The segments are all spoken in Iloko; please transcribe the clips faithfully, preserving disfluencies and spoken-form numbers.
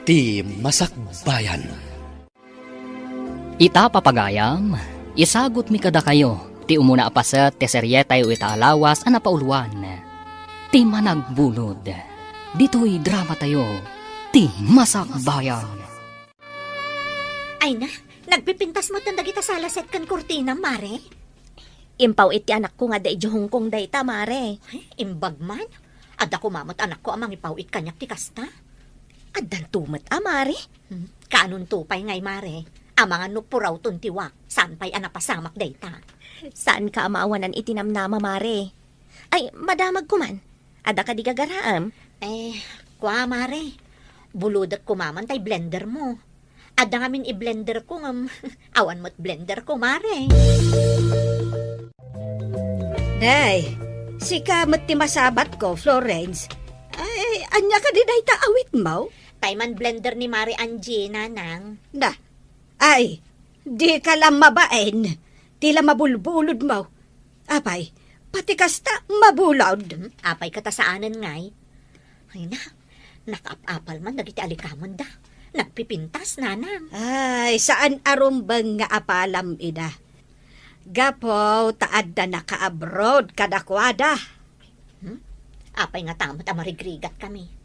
Ti Masakbayan. Ita, papagayam, isagutmi kadakayo ti umuna a paset ti serietayo ita a lawas a napauluan, Ti Managbulod. Ditoy dramatayo, Ti Masakbayan. Ay na, nagpipintas metten dagita salaset ken kurtina, Mare. Impaw-it ti anakko nga adda idiay Hong Kong dayta, Mare. Ay, imbag man. Adda koma met anakko a mangipaw-it kaniak ti kasta. Addanto met a, Mare. Hmm, kaanonto pay ngay, Mare? Amangan no purawton ti wak, saan pay a napasamak dayta. Saanka a maawanan iti namnama, Mare. Ay, madamag koman. Adda kadi gagaraem? Eh, kua, Mare. Bulodek koman tay blender mo. Adda ngamin i-blender ko ngem awan met blender ko, Mare. Day, sika met ti masabat ko, Florence. Ay, ania kadi dayta awit mo? Tay man blender ni Mare Angie, Nanang. Na, ay, dika la mabain. Ti la mabulbulod mo. Apay, pati kasta mabulod. Hmm, apay ket a saanen ngay? Ay na, nakaap-apal man dagiti alikamenda. Nagpipintas, Nanang. Ay, saan a rumbeng nga apalam ida. Gapu ta adda naka-abroad kadakuada. Hmm? Apay ngata met a marigrigat kami.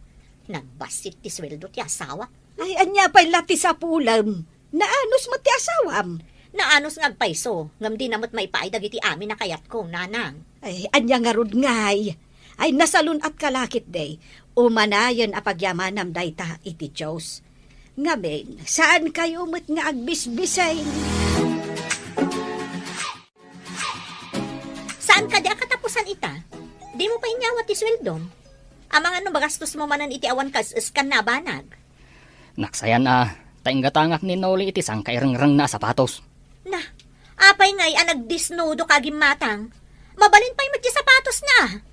Nagbassit ti sueldo ti asawa. Ay, ania pay la ti sapulem? Naanus met ti asawam. Naanus nga agpayso, ngem dina met maipaay dagiti amin a kayatko, Nanang. Ay, ania ngarud ngay? Ay, nasalun-atka la ketdi. Umanayen a pagyamanam dayta iti Dios. Ngamin, saankayo met nga agbisbising. Saan kadi a katapusan ita? Dimo pay inyawat ti sueldom? Amangan no magastosmo manen iti awan kas-eskan a banag. Naksayan a, ta inggatangak ni Noli iti sangkairengrengna a sapatos. Na, apay ngay a nagdisnudo ka agimmatang? Mabalin pay met ti sapatosna.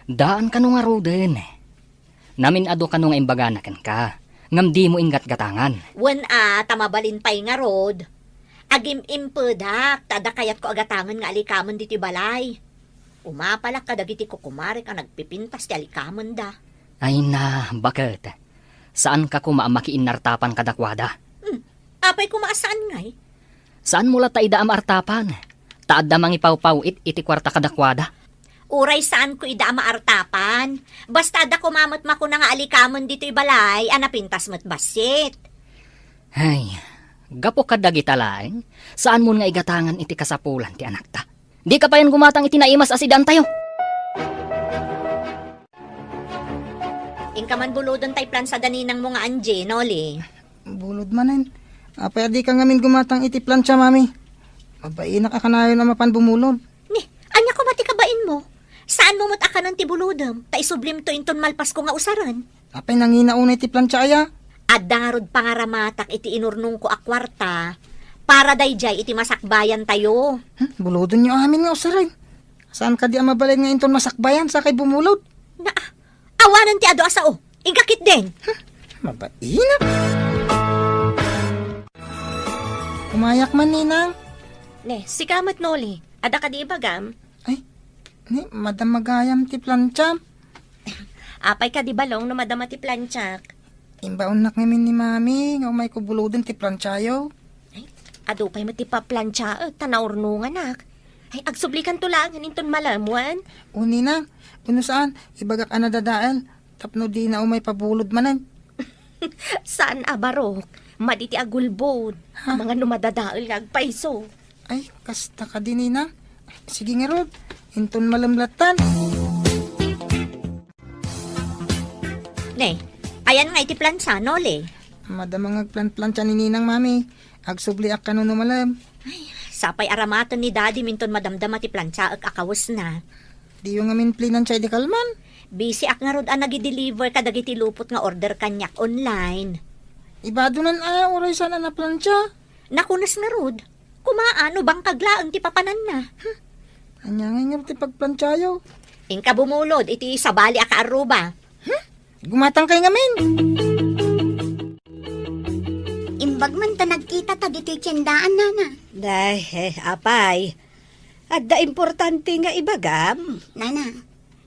Daan kano ngaruden. Namin-adu kano nga imbagana kenka, ngem dimo inggatgatangan. Wen a, ta mabalin pay ngarud. Agim-impedak, ta adda kayatko a gatangen nga alikamen ditoy balay. Umapalak kadagiti kukumarek a nagpipintas ti alikamenda. Ay na, baket. Saanka koma a makiinnartapan kadakuada. Hmm, apay koma a saan ngay? Saanmo latta ida a maartapan, ta adda mangipawpaw-it iti kuarta kadakuada. Uray saanko ida a maartapan, basta adda koma met makuna nga alikamen ditoy balay a napintas met bassit. Ay, gapu kadagita laeng, saanmon nga igatangan iti kasapulan ti anakta. Dika payen gumatang iti naimas a sidaantayo. Inka man bulodon tay plansa da ninangmo nga Angie, Noli. Bulod manen. Apay a dika ngamin gumatang iti plansa, Mami? Mabainak a kanayon a mapan bumulod. Ni, ania koma ti kabainmo? Saanmo met a kanen ti bulodem, ta isublimto inton malpasko nga usaren. Apay nangina unay ti plansa aya? Adda ngarud pangaramatak iti inurnongko a kuarta para daydiay iti masakbayantayo. Hmm, bulodonyo amin nga usaren. Saan kadi a mabalin nga inton masakbayan sakay bumulod? Na, awanen ti adu a sao. Inka ketdin. Hmm, mabaina. Umayak man, Ninang. Ne, sika met, Noli. Adda kadi ibagam? Ay, ni, madamagayam ti plansa. Apay kadi balong no madama ti plansak? Imbaonnak ngamin ni Mami nga umayko buloden ti plansayo. Ay, adu pay met ti paplansaek ta naurnonganak. Ay, agsublikanto laengen inton malem wen? O, Ninang, wenno saan, ibagak a nadadael tapno dina umay pabulod manen. Saan a barok? Madi ti agulbod. Ha? Amangan no madadael nga agpayso. Ay, kasta kadi, Ninang. Sige ngarud, inton malem lattan. Ne, ayan nga iti plansa, Noli. Madama nga agplanplansa ni Ninang, Mami. Agsubliak kano no malem. Ay, sapay aramaten ni Daddy minton madamdama ti plansaek a kawesna. Diyo ngamin plinansa idi kalman? Busy ak ngarud a nagideliver kadagiti lupot nga order kaniak online. Ibadonan a, uray saan a naplansa. Nakunes ngarud. Kumaa no bangkag laeng ti papananna. Hmm. Ania ngay ngarud ti pagplansayo? Inka bumulod iti sabali a kaarruba. Hmm? Gumatang kay ngamin. Imbag man ta nagkita ta ditoy tiendaan, Nana. Day, eh, apay. Adda importante nga ibagam. Nana,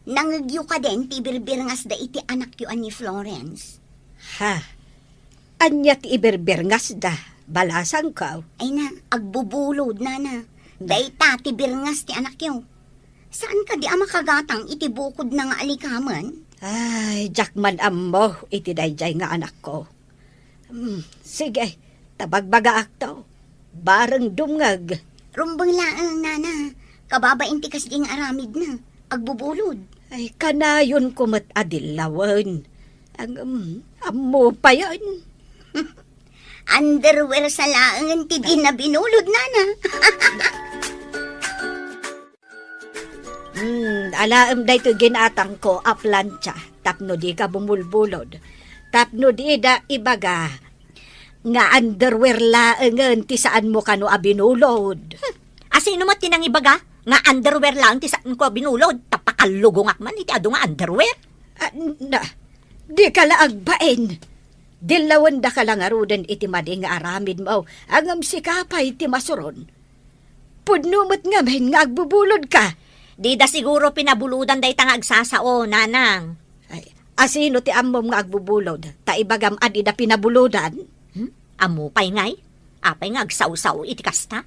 nangegyo kaden ti birbirngasda iti anakyo a ni Florence? Ha? Ania ti iberberngasda, balasangko? Ay na, agbubulod, nana. Dayta ti berngas ti anakyo. Saan kadi a makagatang iti bukodna nga alikamen? Ay, diak man ammo iti daydiay nga anakko. Hmm, sige, ta bagbagaakto. Bareng dumngeg. Rumbeng laeng, nana. Kababain ti kasdi nga aramidna. Agbubulod. Ay, kanayonko met a dillawen. Ang, um, ammo payen. Underwear sa laengen ti di nabinulod, nana. Hmm, alaem daytoy ginatangko a plancha tapno dika bumulbulod. Tapno dida ibaga nga underwear laengen ti saanmo kano a binulod. Hmm, asino met ti nangibaga nga underwear laeng ti saanko a binulod? Ta pakallugongak man iti adu nga underwear. Ah, na, dika la agbain. Dillawendaka la ngaruden iti madi nga aramidmo, ngem sika pay ti masuron. Pudno met ngamin nga agbubulodka. Dida siguro pinabulodan dayta nga agsasao, nanang. Ay, asino ti ammom nga agbubulod? Ta ibagam a dida pinabulodan? Hmm? Ammo pay ngay? Apay nga agsao-sao iti kasta?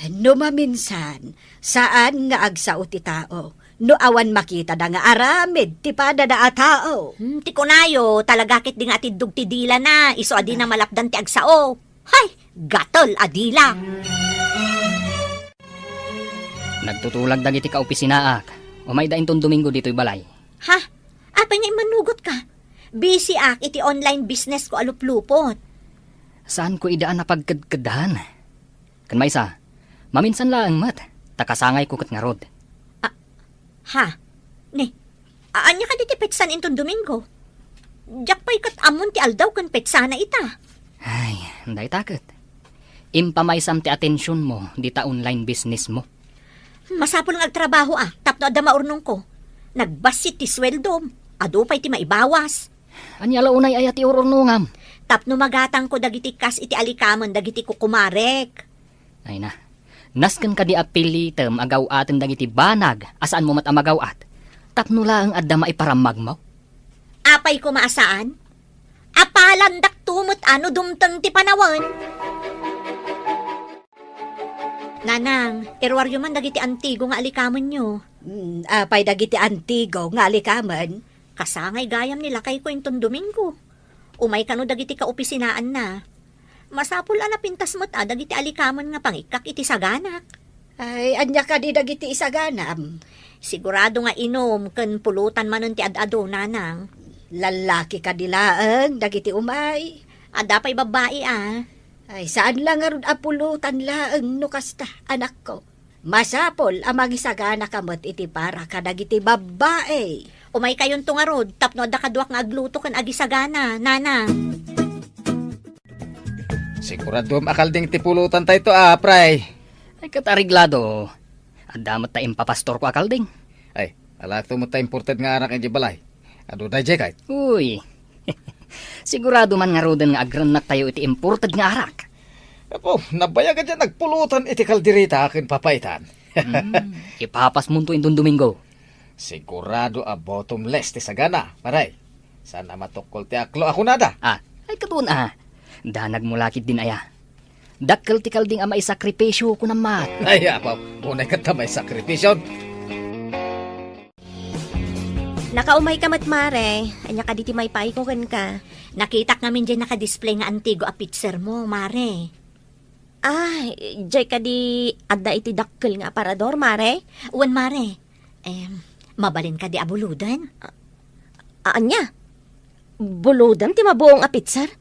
No maminsan, saan nga agsao ti tao no awan makitada nga aramid ti padada a tao. Hmm, ti kunayo, talaga ketdi nga atiddog ti dilana, isu a dina malapdan ti agsao. Hay, gatel a dila! Nagtutulag dagiti kaopisinaak. Umayda inton Domingo ditoy balay. Ha? Apay nga immanugotka? Busy ak iti online business ko a luplupot. Saanko ida a napagkedkeddan? Ken maysa, maminsan laeng met, ta kasangayko ket ngarud. Ah, ha? Ni, ania kadi ti petsan inton Domingo? Diak pay ket ammon ti aldaw ken petsana ita. Ay, dayta ket. Impamaysam ti atensionmo dita online businessmo. Masapul nga agtrabaho a, tapno adda maurnongko. Nagbassit ti sueldom, adu pay ti maibawas. Ania la unay aya ti ururnongam? Tapno magatangko dagiti kas iti alikamen dagiti kukumarek. Ay na, nasken kadi a pilitem a gaw-aten dagiti banag a saanmo met a magaw-at, tapno laeng adda maiparammagmo? Apay koma a saan? Apalandakto met a no dumteng ti panawen. Nanang, iruaryo man dagiti antigo nga alikamenyo. Hmm, apay dagiti antigo nga alikamen? Kasangay gayam ni lakayko inton Domingo. Umay kano dagiti kaopisinaanna. Masapul a napintas met a dagiti alikamen nga pangikkak iti saganak. Ay, ania kadi dagiti isaganam? Sigurado nga inum ken pulutan manen ti ad-adu, nanang. Lallaki kadi laeng dagiti umay? Adda pay babbai a. Ay, saan la ngarud a pulutan laeng no kasta, anakko. Masapul a mangisaganaka met iti para kadagiti babbai. Umaykayonto ngarud tapno adda kaduak nga agluto ken agisagana, nanang. Siguraduem a kalding ti pulutan tayto a, pray. Ay, ket areglado. Adda met ta impapastorko a kalding. Ay, alaekto met ta imported nga arak idiay balay. Adu daydiay kayat? Uy. Sigurado man ngaruden nga agrennaktayo iti imported nga arak. Apo, nabayag a diay nagpulutan iti kaldereta ken papaitan. Hmm, ipapasmonto inton Domingo. Sigurado a bottomless ti sagana, pare. Saan a matukkol ti aklo a kunada? Ah, ay, kaduan a. Danagmo la ketdin aya. Dakkel ti kalding a maisakripisio, kunam met. Ay, apo, unay ket ta maisakripisio. Nakaumayka met, mare. Ania kadi ti maipayko kenka? Nakitak ngamin diay nakadisplay nga antigo a pitsermo, mare. Ah, diay kadi adda iti dakkel nga aparador, mare? Wen, mare. Em, mabalin kadi a buloden? A-, ania? Buloden ti mabuong a pitser?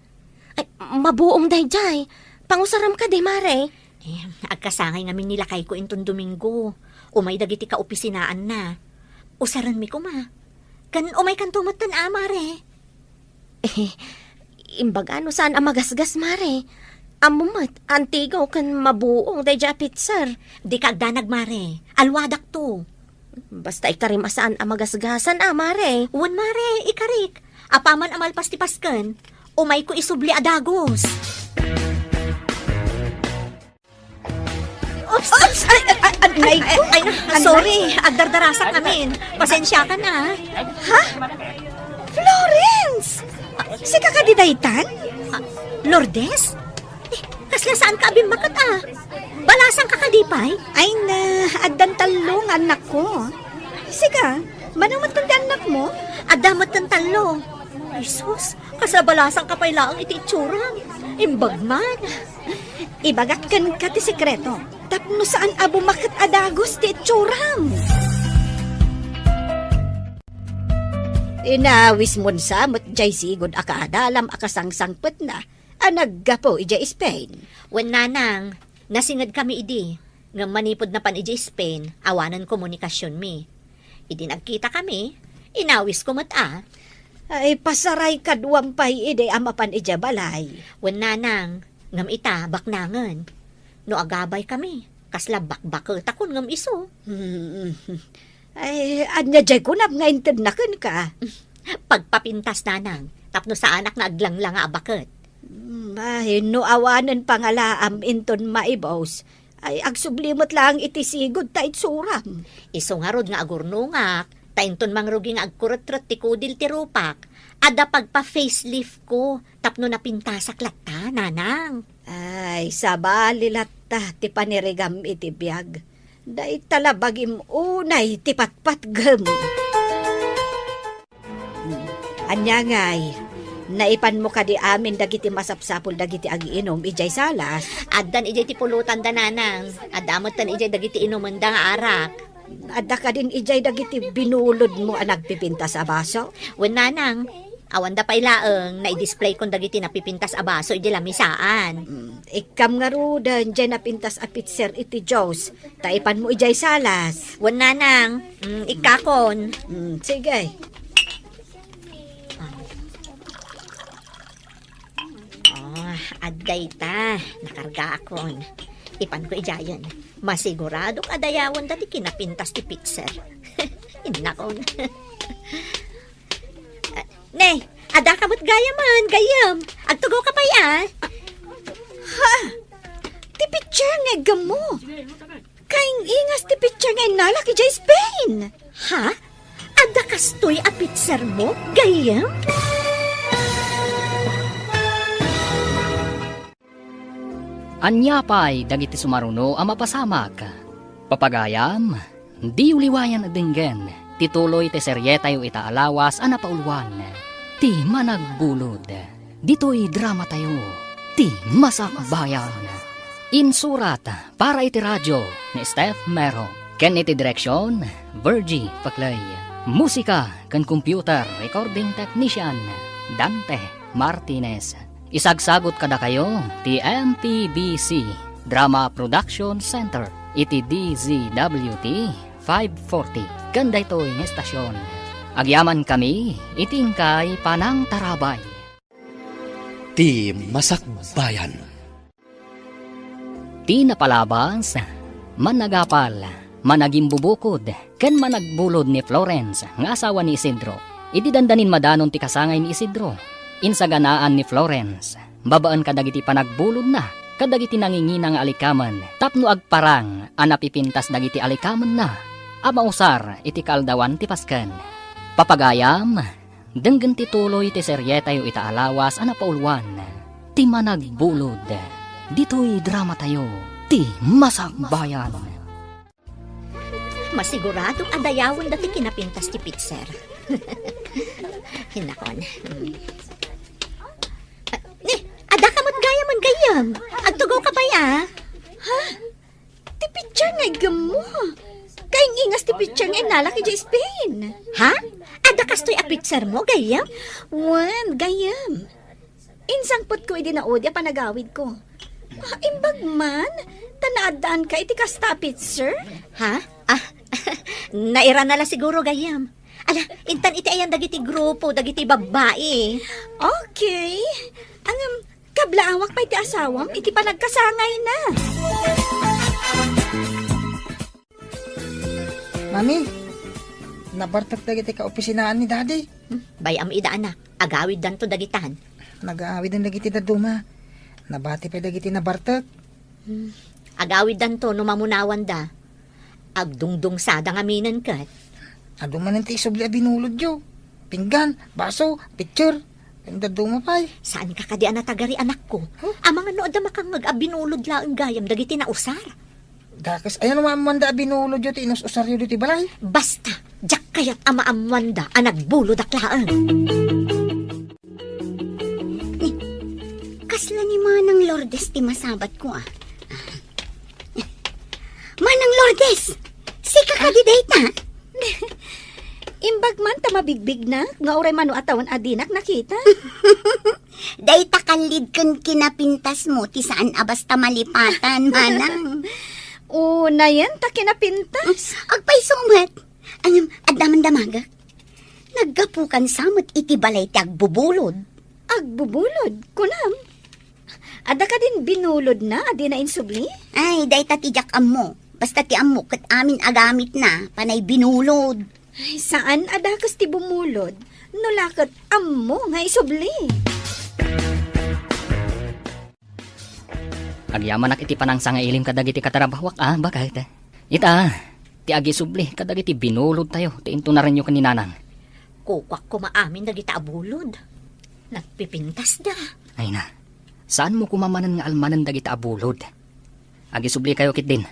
Ay, mabuong daydiay. Pangusaram kadi, mare? Em, agkasangay ngamin ni lakayko inton Domingo. Umay dagiti kaopisinaanna. Usarenmi koma. Ken umaykanto metten a, mare. Eh, imbaga no saan a magasgas, mare. Ammom met, antigo ken mabuong daydiay a pitser. Dika agdanag, mare. Alwadakto. Basta ikarim a saan a magasgasan a, mare. Wen, mare, ikarik. Apaman a malpas ti Pasken, umayko isubli a dagus. Oops! Oops! Ay, ay, ay, ay, ay, ay, sorry. Agdardarasak ngamin. Pasensiakan a. Ha? Florence! Sika kadi daytan? Ah, Lourdes? Eh, kasla saanka a bimmaket a? Balasangka kadi pay? Ay na, addan tallo nga annakko. Sika, mano met ti annakmo? Adda met tallo. Jesus, kasla balasangka pay laeng iti itsuram. Imbag man. Ibagak kenka ti sekreto. Tapno saan a bumaket a dagus ti itsuram. Inawismon sa met jay sigud a kaadalam a kasangsangpetna a naggapu idiay Spain. Wen, nanang, nasingedkami idi, ngem manipud napan idiay Spain, awanen komunikasionmi. Idi nagkitakami, inawisko met a. Ay, pasaray kaduam pay idi a mapan idiay balay. Wen, nanang, ngem ita, baknangen. No agabaykami, kasla bakbaketakon ngem isu. Hmm. Ay, ania jay kunam nga intedna kenka? Pagpapintas, nanang, tapno saanak nga aglanglanga a baket. Hmm, ay, no awanen pangalaam inton maibus, ay, agsubli met laeng iti sigud ta itsuram. Isu ngarud nga agurnongak, ta inton mangrugi nga agkuretret ti kudil ti rupak, adda pagpa-facelift ko tapno napintasak latta, nanang. Ay, sabali latta ti panirigam iti biag. Dayta la bagim unay ti patpatgem. Ania ngay, naipanmo kadi amin dagiti masapsapul dagiti agiinum idiay salas? Addan idiay ti pulotanda, nanang. Adda metten idiay dagiti inumenda nga arak. Adda kadin idiay dagiti binulodmo a nagpipintas a baso? Wen, nanang, awanda pay laeng, naidisplayko dagiti napipintas a baso idiay lamisaan. Mm, ikkam ngaruden diay napintas a pitser iti juice, ta ipanmo idiay salas. Wen, nanang, mm, ikkakon. Mm, sige. Oh, adda ita. Nakargaakon. Ipanko idiayen. Masiguradok a dayawenda ti kinapintas ti pitser. Innakon. Ah, ne, adda ka met gayamen, gayyem. Agtugawka pay a. Ha? Ti pitser nga iggemmo? Kaing-ingas ti pitser nga innalak idiay Spain. Ha? Adda kastoy a pitsermo, gayyem? Ania pay dagiti sumaruno a mapasamak? Papagayam, diyo liwayan a denggen ti tuloy ti serietayo ita a lawas a napauluan, Ti Managbulod. Ditoy dramatayo, Ti Masakbayan. Insurat para iti radio ni Steph Mero, ken iti direksion, Virgie Paclay. Musika ken computer recording technician, Dante Martinez. Isagsagut kadakayo ti M P B C Drama Production Center iti D Z W T five forty ken daytoy nga estasion. Agyamankami iti inkay panangtarabay. Ti Masakbayan. Ti napalabas, managapal, managimbubukod, ken managbulod ni Florence nga asawa ni Isidro. Idi dandanin madanon ti kasangay ni Isidro, insaganaan ni Florence, babaen kadagiti panagbulodna, kadagiti nangingina nga alikamen, tapno agparang a napipintas dagiti alikamenna a mausar iti kaaldawan ti Pasken. Papagayam, denggen ti tuloy ti serietayo ita a lawas a napauluan, Ti Managbulod. Ditoy dramatayo, Ti Masakbayan. Masiguradok a dayawenda ti kinapintas ti pitser. Hinakon. Ah, ni, adda ka met gayamen, gayyem. Agtugawka pay a. Ha? Ti pitser nga iggemmo. Kaing-ingas ti pitser nga innalak idiay Spain. Ha? Adda kastoy a pitsermo, gayyem? Wen, gayyem. Insangpetko idi naudi a panagawidko. Ah, imbag man, ta naaddaanka iti kasta a pitser? Ha? Ah, nairana la siguro, gayyem. Ala, intan iti ayan dagiti grupo, dagiti babbai. Okay. Ngem, kablaawak pay ti asawam iti panagkasangayna. Mami, nabartek dagiti kaopisinaan ni Daddy. Hmm, bay-am ida, anak. Agawiddanto dagitan. Nagaawiden dagiti dadduma. Nabati pay dagiti nabartek. Hmm. Agawiddanto no mamunawanda. Agdungdungsada ngaminen ket. Adu manen ti isubli a binulodyo. Pinggan, baso, pitser. Ania dadduma pay? Saan ka kadi a natagari, anakko? Huh? Amangan no adda makangngeg a binulod laeng gayam dagiti nausar. Dakes, ania no maammuanda a binulodyo ti inus-usaryo ditoy balay? Basta, diak kayat a maammuanda a nagbulodak laeng. Ni, kasla ni Manang Lourdes ti masabatko, a. Manang Lourdes, sika kadi dayta? Imbag man ta mabigbignak, nga uray mano a tawen a dinak nakita. Dayta kallid ken kinapintasmo ti saan a basta malipatan, manang. Unayen ta kinapintas. Agpayso met. Ngem, adda man damagek. Naggapukan sa met iti balay ti agbubulod. Agbubulod? Kunam? Adda kadin binulodna a dina insubli? Ay, dayta ti diak ammo. Basta ti ammo ket amin a gamitna, panay binulod. Ay, saan a dakes ti bumulod, no la ket ammo nga isubli. Agyamanak iti panangsangaili kadagiti katrabahuak a baket. Ita, ti agisubli kadagiti binulodtayo ti intunarenyo ken ni Nanang. Kukuak koma amin dagita a bulod. Nagpipintasda. Ay na, saanmo koma manen nga almanen dagita a bulod. Agisublikayo ketdin.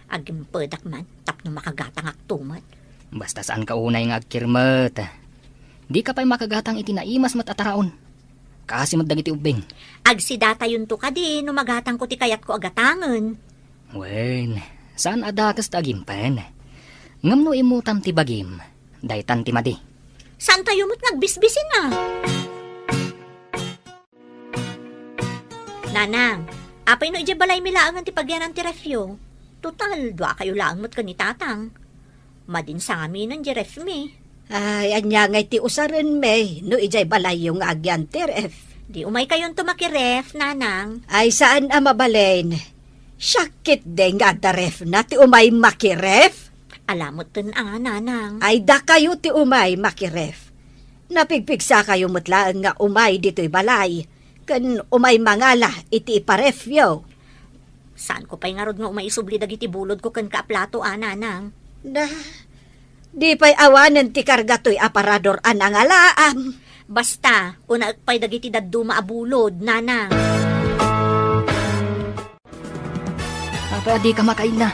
Agimpedak man tapno makagatangakto met. Basta saanka unay nga agkirmet. Dika pay makagatang iti naimas met a taraon. Kaasi met dagiti ubbing. Agsidatayonto kadi no magatangko ti kayatko a gatangen. Wen, saan a dakes ta agimpen. Ngem no immutam ti bagim, daytan ti madi. Saantayo met nga agbisbisin a? Nanang, apay no idiay balaymi laengen ti pagyanan ti refyo? Total, duakayo laeng met ken ni Tatang. Madin sangaminen diay refmi. Ay, ania ngay ti usarenmi no idiay balayyo nga agyan ti ref? Di umaykayonto makiref, Nanang. Ay, saan a mabalin. Siak ketdi nga adda refna ti umay makiref? Ala metten a, Nanang. Ay, dakayo ti umay makiref. Napigpigsakayo met laeng nga umay ditoy balay, ken umay mangala iti iparefyo. Saanko pay ngarud nga umay isubli dagiti bulodko kenka a plato a, Nanang? Na, di pay awanen ti karga toy aparador a nangalaam. Basta, unaek pay dagiti dadduma a bulod, Nanang. Apay a dika makainna?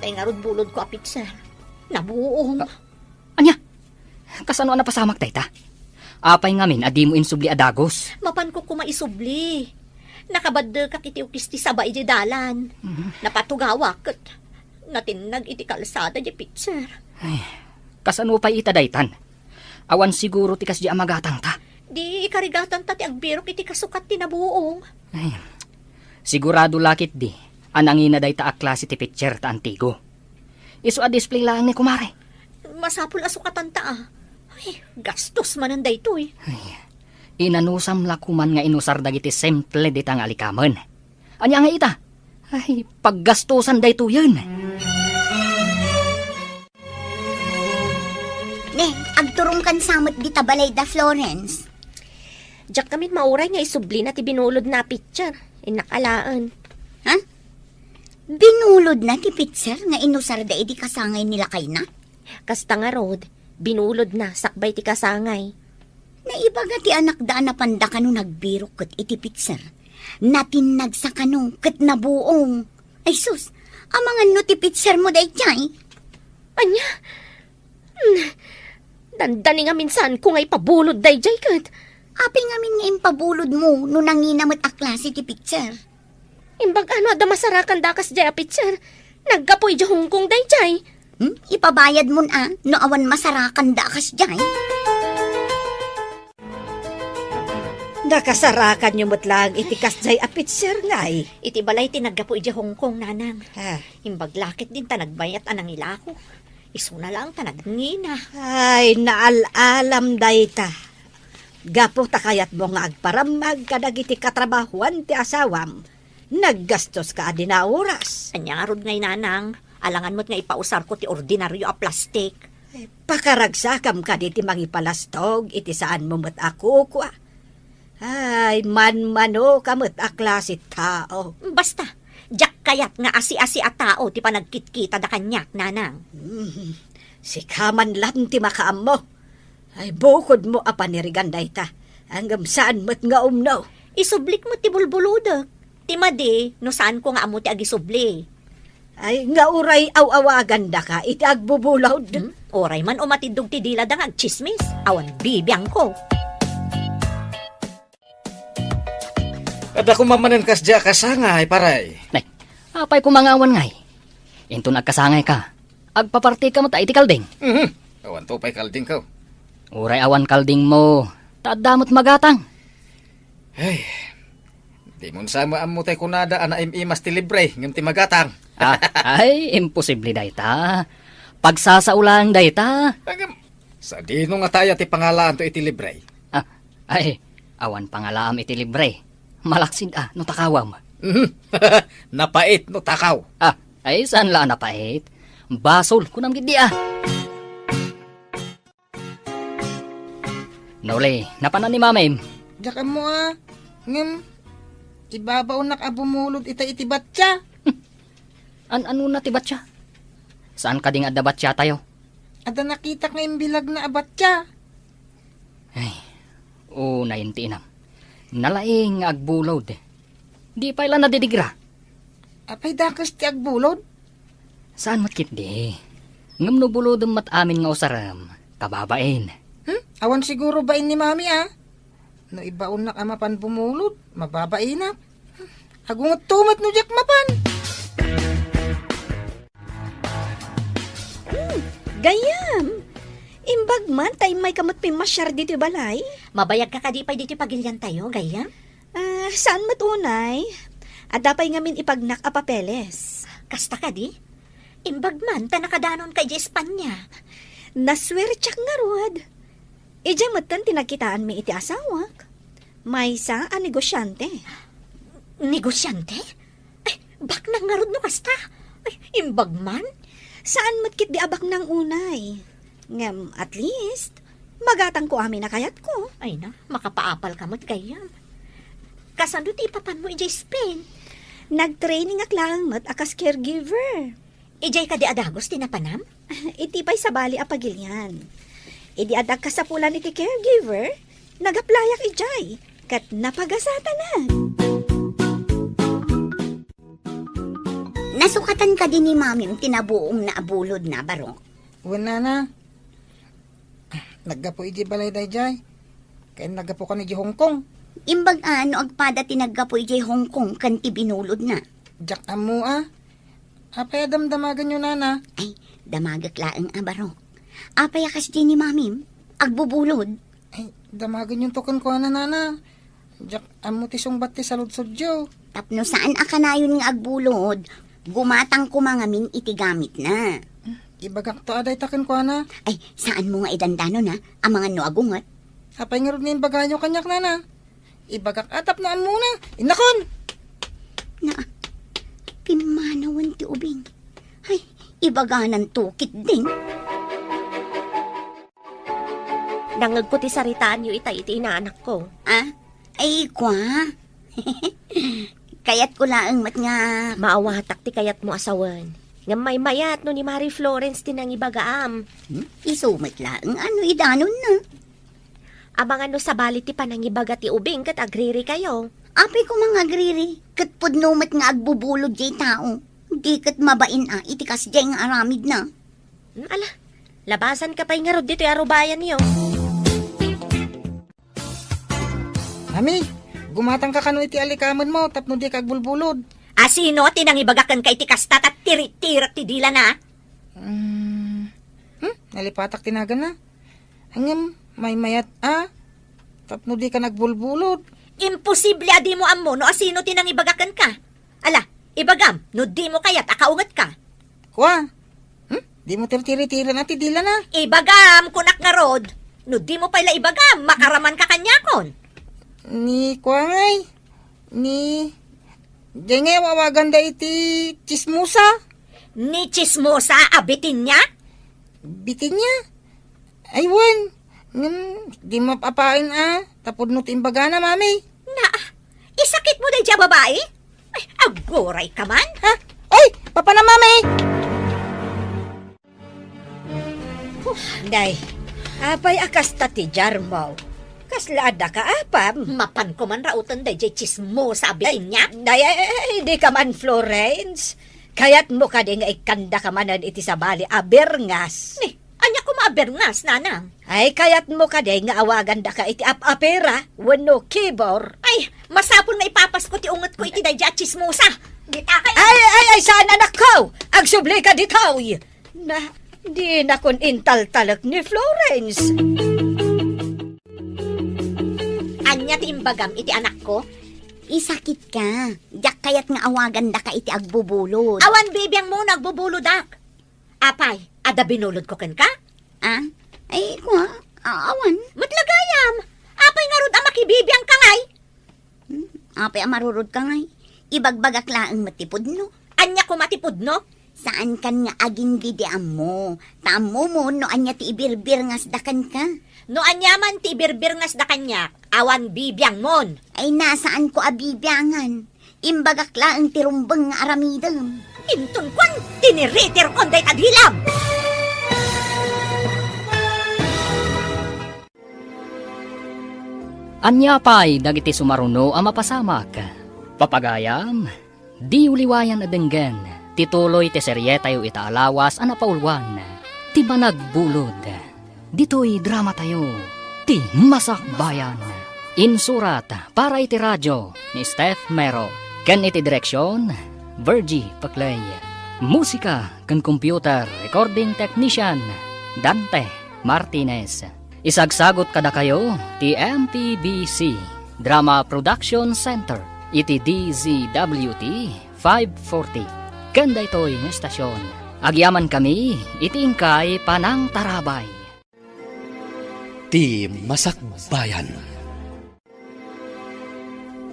Tay ngarud bulodko a pitser. Nabuong. Ah, ania? Kasano a napasamak dayta? Apay ngamin a dimo insubli a dagus? Mapanko koma isubli. Nakabaddekak iti ukis ti saba idiay dalan. Mhm. Napatugawak ket natinnag iti kalsada diay pitser. Ay, kasano pay ita daytan? Awan siguro ti kasdiay a magatangta. Di ikarigatanta ti agbirok iti kasukat ti nabuong. Ay, sigurado la ketdi a nangina dayta a klase ti pitser ta antigo. Isu a display laeng ni kumare. Masapul a sukatanta a. Ay, gastos manen daytoy. Ay, inanusam la koman nga inusar dagiti simple dita nga alikamen. Ania nga ita? Ay, paggastosan daytoyen. Ne, agturongkan sa met dita balay da Florence. Diak ngamin mauray nga isublina ti binulodna a pitser. Innak alaen. Ha? Binulodna ti pitser nga inusarda idi kasangay ni lakayna? Kasta ngarud, binulodna sakbay ti kasangay. Naibaga ti anakda a napanda kano nagbirok ket iti pitser. Natinnagsa kano ket nabuong. Ay sus, amangan no ti pitsermo daydiay? Ania? Hmm, dandani ngamin saanko nga ipabulod daydiay ket. Apay ngamin nga impabulodmo no nangina met a klase ti pitser? Imbag-ano adda masarakan dakas diay a pitser? Naggapu idiay Hong Kong daydiay. Hmm? Ipabayadmon a no awan masarakan dakas diay. Nakasarakanyo met laeng iti kasdiay a pitser ngay. Iti balay ti naggapu idiay Hong Kong, Nanang. Ah. Imbag la ketdin ta nagbayat a nangilako. Isuna laeng ta nagngina. Ay, naal-alam dayta. Gapu ta kayatmo nga agparammag kadagiti katrabahuan ti asawam, naggastoska a dina oras. Ania ngarud ngay, Nanang? Alangan met nga ipausarko ti ordinario a plastik. Eh, pakaragsakam kadi ti mangipalastog iti saanmo met a kukua. Ay, manmanoka met a klase tao. Basta, diak kayat nga asi-asi a tao ti panagkitkitada kaniak, Nanang. Hmm, sika man laeng ti makaammo. Ay, bukodmo a panirigan dayta. Ngem saan met nga umno. Isublik met ti bulbulodek. Ti madi, no saanko nga ammo ti agisubli. Ay, nga uray aw-awagandaka iti agbubulod. Hmm? Uray man umatiddog ti dilada nga agtsismis. Awan bibiangko. Adda koma manen kasdiay a kasangay, pare. Nay, apay koma nga awan ngay? Inton agkasangayka, agpapartika met iti kalding. Mhm. Awanto pay kaldingko. Uray awan kaldingmo, ta adda met magatang. Ay, di mo sa maammo tay kunada a naim-imas ti libre ngem ti magatang. Ah, ay, imposible dayta. Pagsasao laeng dayta. Ngem, sadino nga taya ti pangalaanto iti libre? Ah, ay, awan pangalaam iti libre. Malaksid a no takawam. Mhm. Napait no takaw. Ah, ay, saan la a napait? Basol, kunam gid di a. Noli, napanan ni Mamim? Diak ammo a. Ngem, ibabaonnak a bumulod ita iti batya. An-anona ti batya? Saan kadi nga adda batya tayo? Adda nakitak nga imbilagna a batya. Ay, unay ti inam. Nalaing nga agbulod. Di pay la nadidigra. Apay dakes ti agbulod? Saan met ketdi. Ngem no bulodem met amin nga usarem, kababain. Hmm? Awan siguro bain ni Mami, ah. No ibaonnak a mapan bumulod, mababainak. Agungetto met no diak mapan. Hmm, gayyem. Imbag man ta immayka met pimmasiar ditoy balay. Mabayagka kadi pay ditoy pagiliantayo, gayyem? Ah, saan met unay? Adda pay ngamin ipagnak a papeles. Kasta kadi? Imbag man ta nakadanonka idiay Espanya. Nasuertiak ngarud. Idiay metten ti nagkitaanmi iti asawak. Maysa a negosiante. Negosiante? Ay, baknang ngarud no kasta. Ay, imbag man. Saan met ketdi a baknang unay. Ngem, at least, magatangko amin a kayatko. Ay na, makapaapalka met gayyem. Kasano ti ipapanmo idiay Spain? Nagtrainingak laeng met a kas caregiver. Idiay kadi a dagus ti napanam? Iti pay sabali a pagilian. Idi adda kasapulan iti caregiver, nagaplayak idiay, ket napagasatanak. Nasukatan kadi ni Mamim ti nabuom na a bulodna, Barok? Wen, nana. Naggapu idiay balay daydiay. Ken naggapukan idiay Hong Kong. Imbag a no agpada ti naggapu idiay Hong Kong ken ti binulodna. Diak ammo a. Apay a damdamagenyo, nana? Ay, damagek laeng a, Barok. Apay a kasdi ni Mamim? Agbubulod? Ay, damagenyonto kenkuana, nana. Diak ammo ti sungbat ti saludsodyo. Tapno saan a kanayon nga agbulod, gumatang koma ngamin iti gamitna. Ibagakto a dayta kenkuana. Ay, saanmo nga idandanon, ha? Amangan no agunget. Apay ngarud nga imbagayo kaniak, nana? Ibagak a tapno ammona. Innakon! Na, pimmanawen ti ubing. Ay, ibagananto ketdin. Nangngegko ti saritaanyo itay iti inaanakko. Ah? Ay, kua? Kayatko laeng met nga maawatak ti kayatmo a sawen. Ngem maymayat no ni Mari Florence ti nangibagaam. Hmm? Isu met laeng a no idanonna. Amangan no sabali ti panangibaga ti ubing ket agririkayo. Apay koma nga agriri, ket pudno met nga agbubulod diay tao. Di ket mabain a iti kasdiay nga aramidna. Hmm, ala, labasanka pay ngarud ditoy arubayanyo. Mami, gumatangka kano iti alikamenmo tapno dika agbulbulod. A sino ti nangibaga kenka iti kasta ta tirik-tirik ti dilana? Hmm. Hmm? Nalipatak ti naganna. Ngem, maymayat a, tapno dika agbulbulod. Imposible a dimo ammo no a sino ti nangibaga kenka. Ala, ibagam, no dimo kayat a kaungetka. Kua? Hmm? Dimo tirtiritiren a ti dilana? Ibagam, kunak ngarud, no dimo pay la ibagam, makaramanka kaniakon. Ni kua ngay? Ni, diay nga aw-awaganda iti tsismosa? Ni tsismosa a Bitinia? Bitinia? Ay, wen. Ngem, di mapaapain a, tapudno ti imbagana, mami. Na, isakitmo daydiay a babai? Ay, agurayka man. Ha? Oy, papanam, mami! Huh, day, Apay a kasta ti diarmo? Kasla addaka apam? Mapanko man rauten daydiay tsismosa a bitinyak? Ay, ay, ay, ay, dika man, Florence. Kayatmo kadi nga ikkandaka manen iti sabali a birngas? Ni, ania koma a birngas, nanang? Ay, kayatmo kadi nga awagandaka iti ap-apera wenno kibor? Ay, masapul nga ipapasko ti ungetko iti daydiay a tsismosa. Dita kay... Ay, ay, ay, saan, anakko? Agsublika ditoy! Na, dinakon intaltalek ni Florence. Ania ti imbagam iti anakko? Isakitka. Diak kayat nga awagandaka iti agbubulod. Awan bibiangmo no agbubulodak. Apay, adda binulodko kenka? Ah? Ay, kua, a-, awan. Met la gayam. Apay ngarud a makibibiangka ngay? Hmm, apay a marurodka ngay? Ibagbagak laeng met ti pudno. Ania koma ti pudno? Saankan nga agingga idi ammo. Ta ammomon no ania ti ibirbirngasda kenka. No ania man ti ibirbirngasda kaniak, awan bibiangmon. Ay, na, saanko a bibiangan. Imbagak laeng ti rumbeng nga aramidem. Inton kuan, tiniritirkon dayta dilam. Ania pay dagiti sumaruno a mapasamak? Papagayam, diyo liwayan a denggen ti tuloy ti serietayo ita a lawas a napauluan, Ti Managbulod. Ditoy dramatayo, Ti Masakbayan. Insurat para iti radio ni Steph Mero, ken iti direksion, Virgie Paclay. Musika ken computer recording technician, Dante Martinez. Isagsagut kadakayo ti M P B C Drama Production Center iti D Z W T five forty. Ken daytoy nga estasion, agyamankami iti inkay panangtarabay. Ti Masakbayan.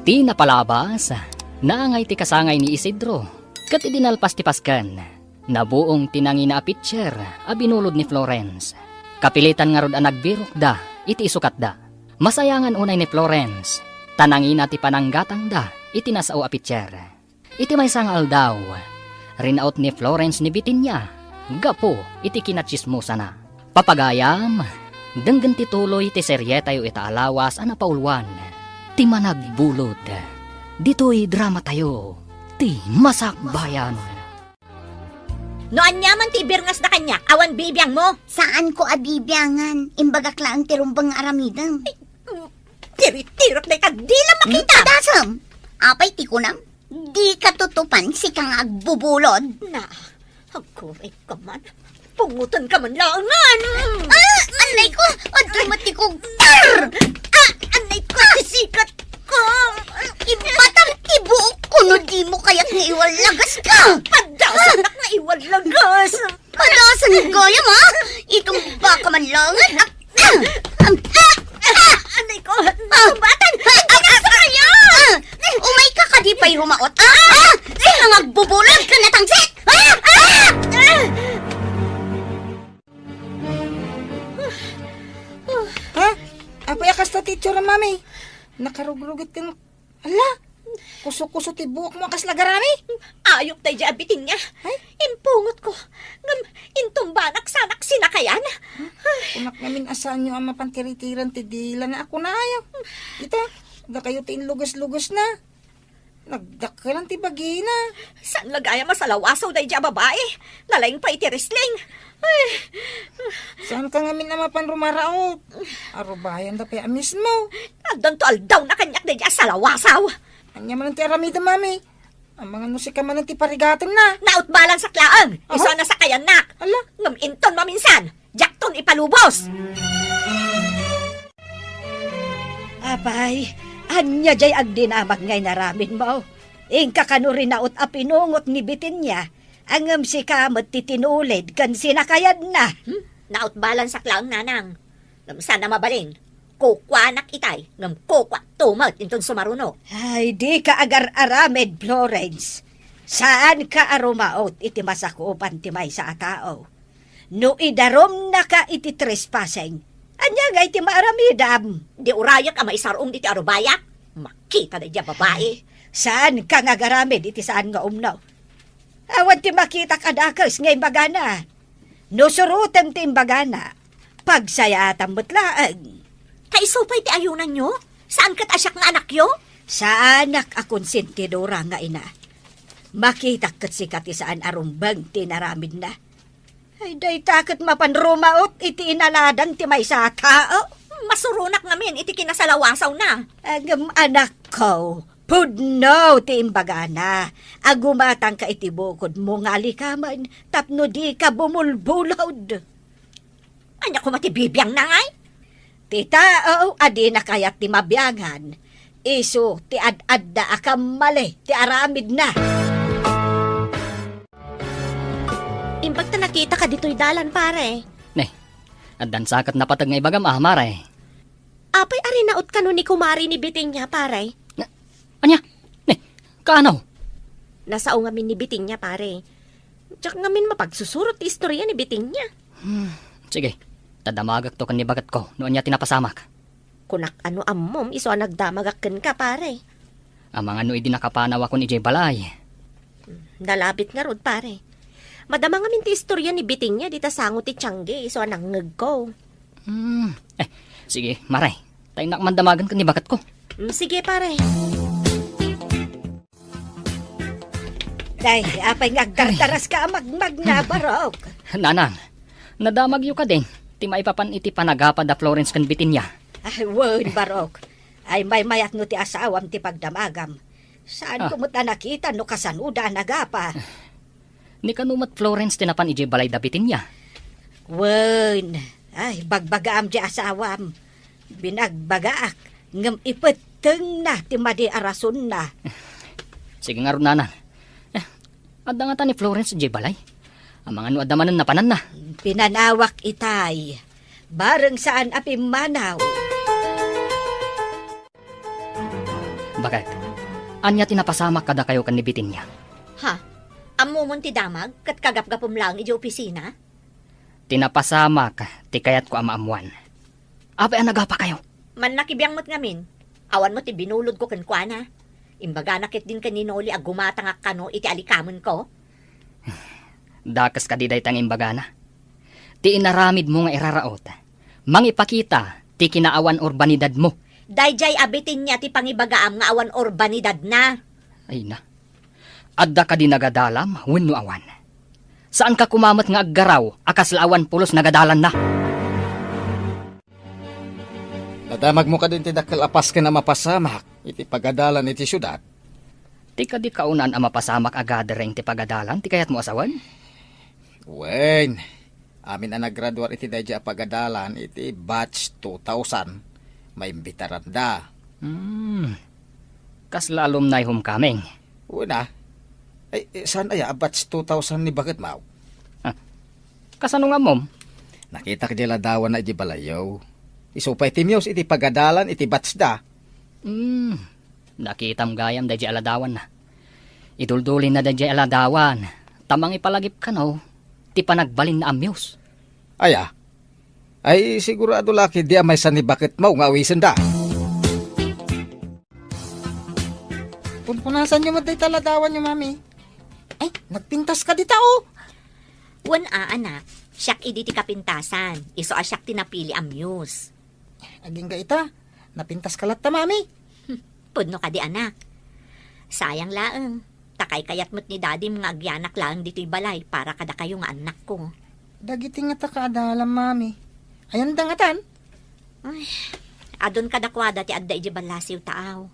Ti napalabas, naangay ti kasangay ni Isidro, ket idi nalpas ti pasken, nabuong ti nangina a pitser a binulod ni Florence. Kapilitan ngarud a nagbirokda iti isukatda. Masayangan unay ni Florence, ta nangina ti pananggatangda iti nasao a pitser. Iti maysa nga aldaw, rinaut ni Florence ni Bitinia gapu iti kinatsismosana. Papagayam, denggen ti tuloy ti serietayo ita a lawas a napauluan, Ti Managbulod. Ditoy dramatayo, Ti Masakbayan. No ania man ti ibirngasda kaniak, awan bibiangmo. Saanko a bibiangan. Imbagak laeng ti rumbeng nga aramidem. Tiritirok dayta dilam makita. Padasem! Apay ti kunam? Dika tutupan, sika nga agbubulod. Na, agkuray ka man. Pungutan ka man laengen. Ah! Anay ko! Adtoy met ti kugtar! Ah! Anay ko! Sisikat ko! Ibatam ti buok ko no dimo kayat nga iwallagaska! Padasanak nga iwallagas! Padasan gayam, ha? Itumbaka man laengen. Ah! Ah! Ah! Ah! Anay ko! Ah! Tumbatan! Ah! Ay, pinasa kayo! Ah! Umay ka kadi pay rumaot, ah? Ah! Sika nga agbubulod ken natangsit! Ah! Ah! Ah! Ha? Apay a kasta ti itsura, Mami? Nakarugrugit ken, ala, kuso-kuso ti buokmo a kasla garami? Ayok daydiay a Bitinia. Ay? Impungotko. Ngem intumbanak sanak sinakayan. Kunak ngamin a saanyo a mapan tiritiran ti dilana a kunayo. Ita, dakayo ti inluges-lugesna. Nagdakkelan ti bagina. Saan la gayam a salawasaw daydiay a babai? Nalaing pay iti wrestling. Ay. Saanka ngamin a mapan rumaraot? Arubayanda pay a mismo. Addanto aldawna kaniak daydiay a salawasaw. Ania manen ti aramidem, Mami? Amangan no sika manen ti parigatenna. Nautbalansak laeng. Aha. Isu a nasakayannak. Ala. Ngem inton maminsan, diakton ipalubos. Apay, ania jay agdinamag nga inaramidmo? Inka kano rinaut a pinungot ni Bitinia, ngem sika met ti tinulid ken sinakayanna. Hmm? Nautbalansak laeng, nanang. Ngem saan a mabalin. Kukuanak itay, ngem kukuakto met inton sumaruno. Ay, dika agar-aramid, Florence. Saanka a rumaot iti masakupan ti maysa a tao. No idarumnaka iti trespassing, ania ngay ti maaramidam? Di urayek a maisar-ong ditoy arubayak? Makita daydiay a babai. Ay, saanka nga agaramid iti saan nga umno. Awan ti makitak a dakes nga imbagana. No surotem ti imbagana, Pagsayaatam met laeng. Kaisu pay ti ayunanyo? Saan ket a siak nga anakyo? Saanak a konsentidora nga ina. Makitak ket sika ti saan a rumbeng ti inaramidna. Ay, dayta ket mapan rumaot iti inaladang ti maysa a tao. Masuronak ngamin iti kinasalawasawna. Ngem anakko, pudno ti imbagana a gumatangka iti bukodmo nga alikamen tapno dika bumulbulod. Ania koma ti bibiangna, ngay? Ti tao a dina kayat ti mabiangan, isu ti ad-adda a kammali ti aramidna. Imbag ta nakitaka ditoy dalan, pare. Ne, addan sa ket napateg nga ibagam, ah, mare. Apay a rinaot kano ni kumare ni Bitinia, pare? Na, ania? Ne, kaano? Nasao ngamin ni Bitinia, pare. Diak ngamin mapagsusurot ti istorya ni Bitinia. Hmm, sige. Ta damagakto ken ni baketko no ania ti napasamak. Kunak a no ammom isu a nagdamagak kenka, pare. Amangan no idi nakapanawakon idiay balay. Nalabit ngarud, pare. Madama ngamin ti istorya ni Bitinia dita sango ti tiangge isu a nangngegko. Hmm, eh, sige, mare. Ta innak man damagen ken ni baketko. Hmm, sige, pare. Day, apay nga agtartaraska a magmagna, Barok? Nanang, nadamagyo kadin ti maipapan iti panagapa da Florence ken Bitinia? Ay, wen, Barok. Ay, maymayat no ti asawam ti pagdamagam. Saan Ah. ko met a nakita no kasanoda a nagapa. Ni kano met Florence ti napan idiay balay da Bitinia? Wen, ay, bagbagaam ti asawam. Binagbagaak, ngem ipettengna ti madi a rasonna. Sige ngarud, nanang. Eh, adda ngata ni Florence idiay balay? Amangan no adda manen napananna. Pinanawak itay. Bareng saan a pimmanaw. Baket, ania ti napasamak kadakayo ken ni Bitinia? Ha? Ammomon ti damag ket kagapgapom laeng idiay opisina? Ti napasamak ti kayatko a maammuan. Apay a nagapakayo? Mannakibiang met ngamin. Awan met ti binulodko kenkuana. Imbagana ketdin ken ni Noli a gumatangak kano iti alikamenko. Dakes kadi dayta nga imbagana? Ti inaramidmo nga iraraot, mangipakita ti kinaawan urbanidadmo. Daydiay a Bitinia ti pangibagaam nga awan urbanidadna. Ay na. Adda kadi nagadalam wenno awan? Saanka koma met nga aggaraw a kasla awan pulos nagadalanna? Nadamagmo kadi ti dakkel a pasken a mapasamak iti pagadalan iti siudad? Ti kadi kaunaan a mapasamak a gathering ti pagadalan ti kayatmo a sawen? Wen, amin a naggraduar iti daydiay a pagadalan iti batch two thousand, maimbitaranda. Hmm. Kasla alumni homecoming? Wen a. Ay, eh, saan aya a batch two thousand ni baketmo? Ah, kasano nga ammom? Nakitak di ladawanna iti balayyo. Isu pay ti Muse iti pagadalan iti batch da. Hmm, nakitam gayam daydiay a ladawanna. Iduldulinna daydiay a ladawan, ta mangipalagip kano ti panagbalinna a Muse. Aya? Ay, sigurado la ketdi a maysa ni baketmo nga awisenda. Punpunasanyo met dayta ladawanyo, Mami. Ay, nagpintas ka dita, oh. Wen a, anak. Siak idi ti kapintasan. Isu a siak ti napili a Muse. Agingga ita, napintas ka latta, Mami. Pudno kadi, anak. Sayang laeng. Ta kaykayat met ni Dadim nga agyanak laeng ditoy balay para kadakayo nga annakko. Dagiti ngata kaadalam, Mami. Ayanda ngatan? Ay, adun kadakuada ti adda idiay ballasiw taaw.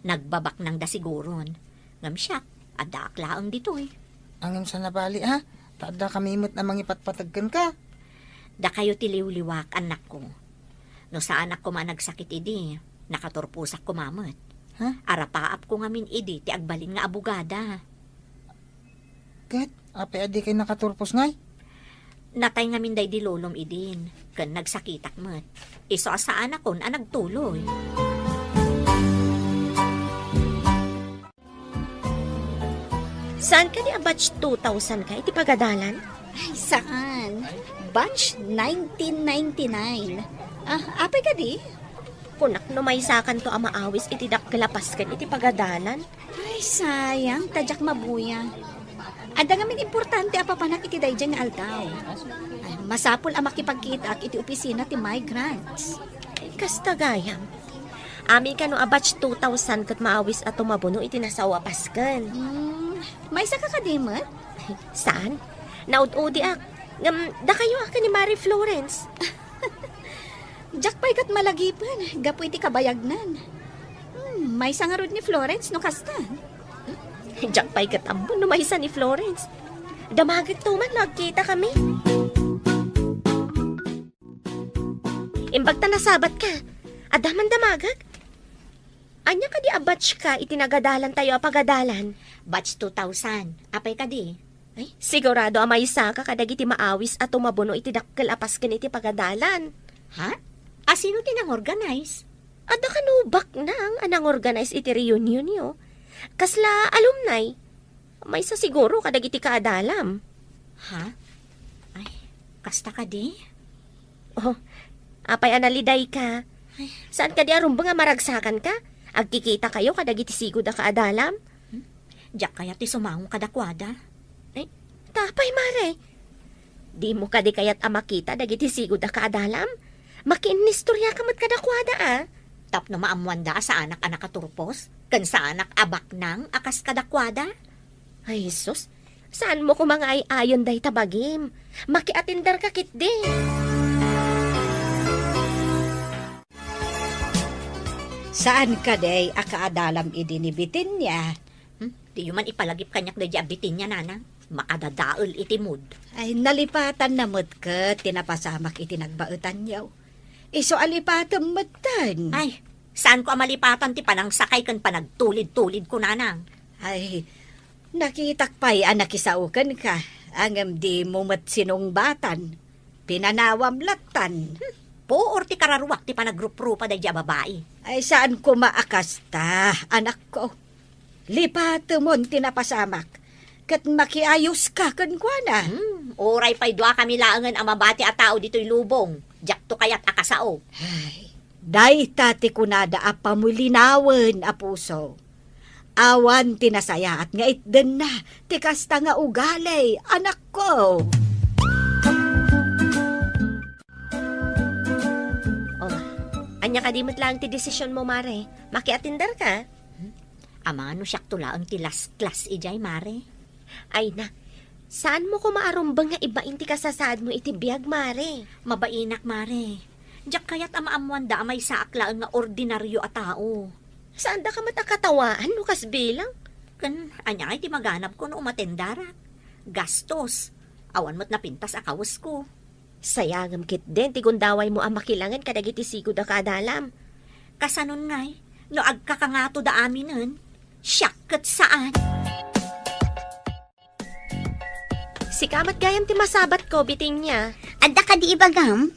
Nagbabaknangda siguron. Ngem siak, addaak laeng ditoy. Ngem saan a bali, ha? Ta addakami met a mangipatpateg kenka. Dakayo ti liwliwak, annakko. No saanak koma a nagsakit idi, nakaturposak koma met. Ha? Arapaapko ngamin idi ti agbalin nga abogada. Ket, apay a dikay nakaturpos ngay? Natay ngamin daydi lolom idin, ken nagsakitak met. Isu a saanakon a nagtuloy. Saan kadi a batch two thousand ka iti pagadalan? Ay, saan? Batch nineteen ninety-nine. Ah, apay kadi? Kunak no maysakanto a maawis iti dakkel a pasken iti pagadalan. Ay, sayang, ta diak mabuya. Adda ngamin importante a papanak iti daydiay nga aldaw. Ay, Masapul a makipagkitaak iti opisina ti migrants. Kasta gayam. Amin kano a batch two thousand ket maawis a tumabuno iti nasao a pasken. Hmm, maysaka kadi met? Saan? Naud-udiak. Ngem, dakayo a ken ni Mari Florence. Diak pay ket malagipen, gapu iti kabayagnan. Hmm, maysa ngarud ni Florence no kasta. Diak pay ket ammo no maysa ni Florence. Damagekto man no agkitakami. Imbag ta nasabatka. Adda man damagek? Ania kadi a batch ka iti nagadalantayo a pagadalan? Batch two thousand. Apay kadi? Ay, sigurado a maysaka kadagiti maawis a tumabuno iti dakkel a pasken iti pagadalan. Ha? A sino ti nangorganize? Adda kano baknang a nangorganize iti reunionyo. Kasla alumni. Maysa siguro kadagiti kaadalam. Ha? Ay, kasta kadi? Oh, apay a nalidayka? Ay. Saan kadi a rumbeng a maragsakanka? Agkikitakayo kadagiti sigud a kaadalam? Hmm? Diak kayat ti sumango kadakuada. Ay, ta apay, Mare? Dimo kadi kayat a makita dagiti sigud a kaadalam? Makiinnistoriaka met kadakuada, a? Tapno maammoanda a saanak a nakaturpos, ken saanak a baknang a kas kadakuada? Ay, sus, saanmo koma nga ay-ayon dayta bagim. Makiatenderka ketdi. Saan kadi a kaadalam idi ni Bitenia? Hmm? Diyo man ipalagip kaniak daydi a Bitenia, nanang. Makadadael iti mood. Ay, nalipatanna met ket ti napasamak iti nagbaetanyo. Isu a lipatem metten. Ay, saanko a malipatan ti panangsakay ken panagtulid-tulidko, nanang. Ay, nakitak pay a nakisao kenka, ngem dimo met sinungbatan. Pinanawam lattan. Hmm, puor ti kararuak ti panagruprupa daydi a babai. Ay, saan koma a kasta, anakko. Lipatemon ti napasamak, ket makiayoska kenkuana. Hmm, uray pay duakami laengen a mabati a tao ditoy lubong, diakto kayat a kasao. Ay, dayta ti kunada a pamulinawen a puso. Awan ti nasayaat nga itdenna ti kasta nga ugali, anakko. Oh, ania kadi met laeng ti desisionmo, Mare? Makiatenderka? Hmm? Amano siakto laeng ti last class idiay, Mare? Ay na, saanmo koma a rumbeng nga ibain ti kasasaadmo iti biag, Mare? Mabainak, Mare. Diak kayat a maammoanda a maysaak laeng nga ordinario a tao. Saandaka met a katawaan no kas bilang? Ken ania ngay ti maganabko no umatendarak? Gastos. Awan met napintas a kawesko. Sayangem ketdin ti gundawaymo a makilangen kadagiti sigud a kaadalam. Kasanon ngay, no agkakangatoda aminen, siak ket saan. Sika met gayam ti masabatko, Bitenia. Adda kadi ibagam?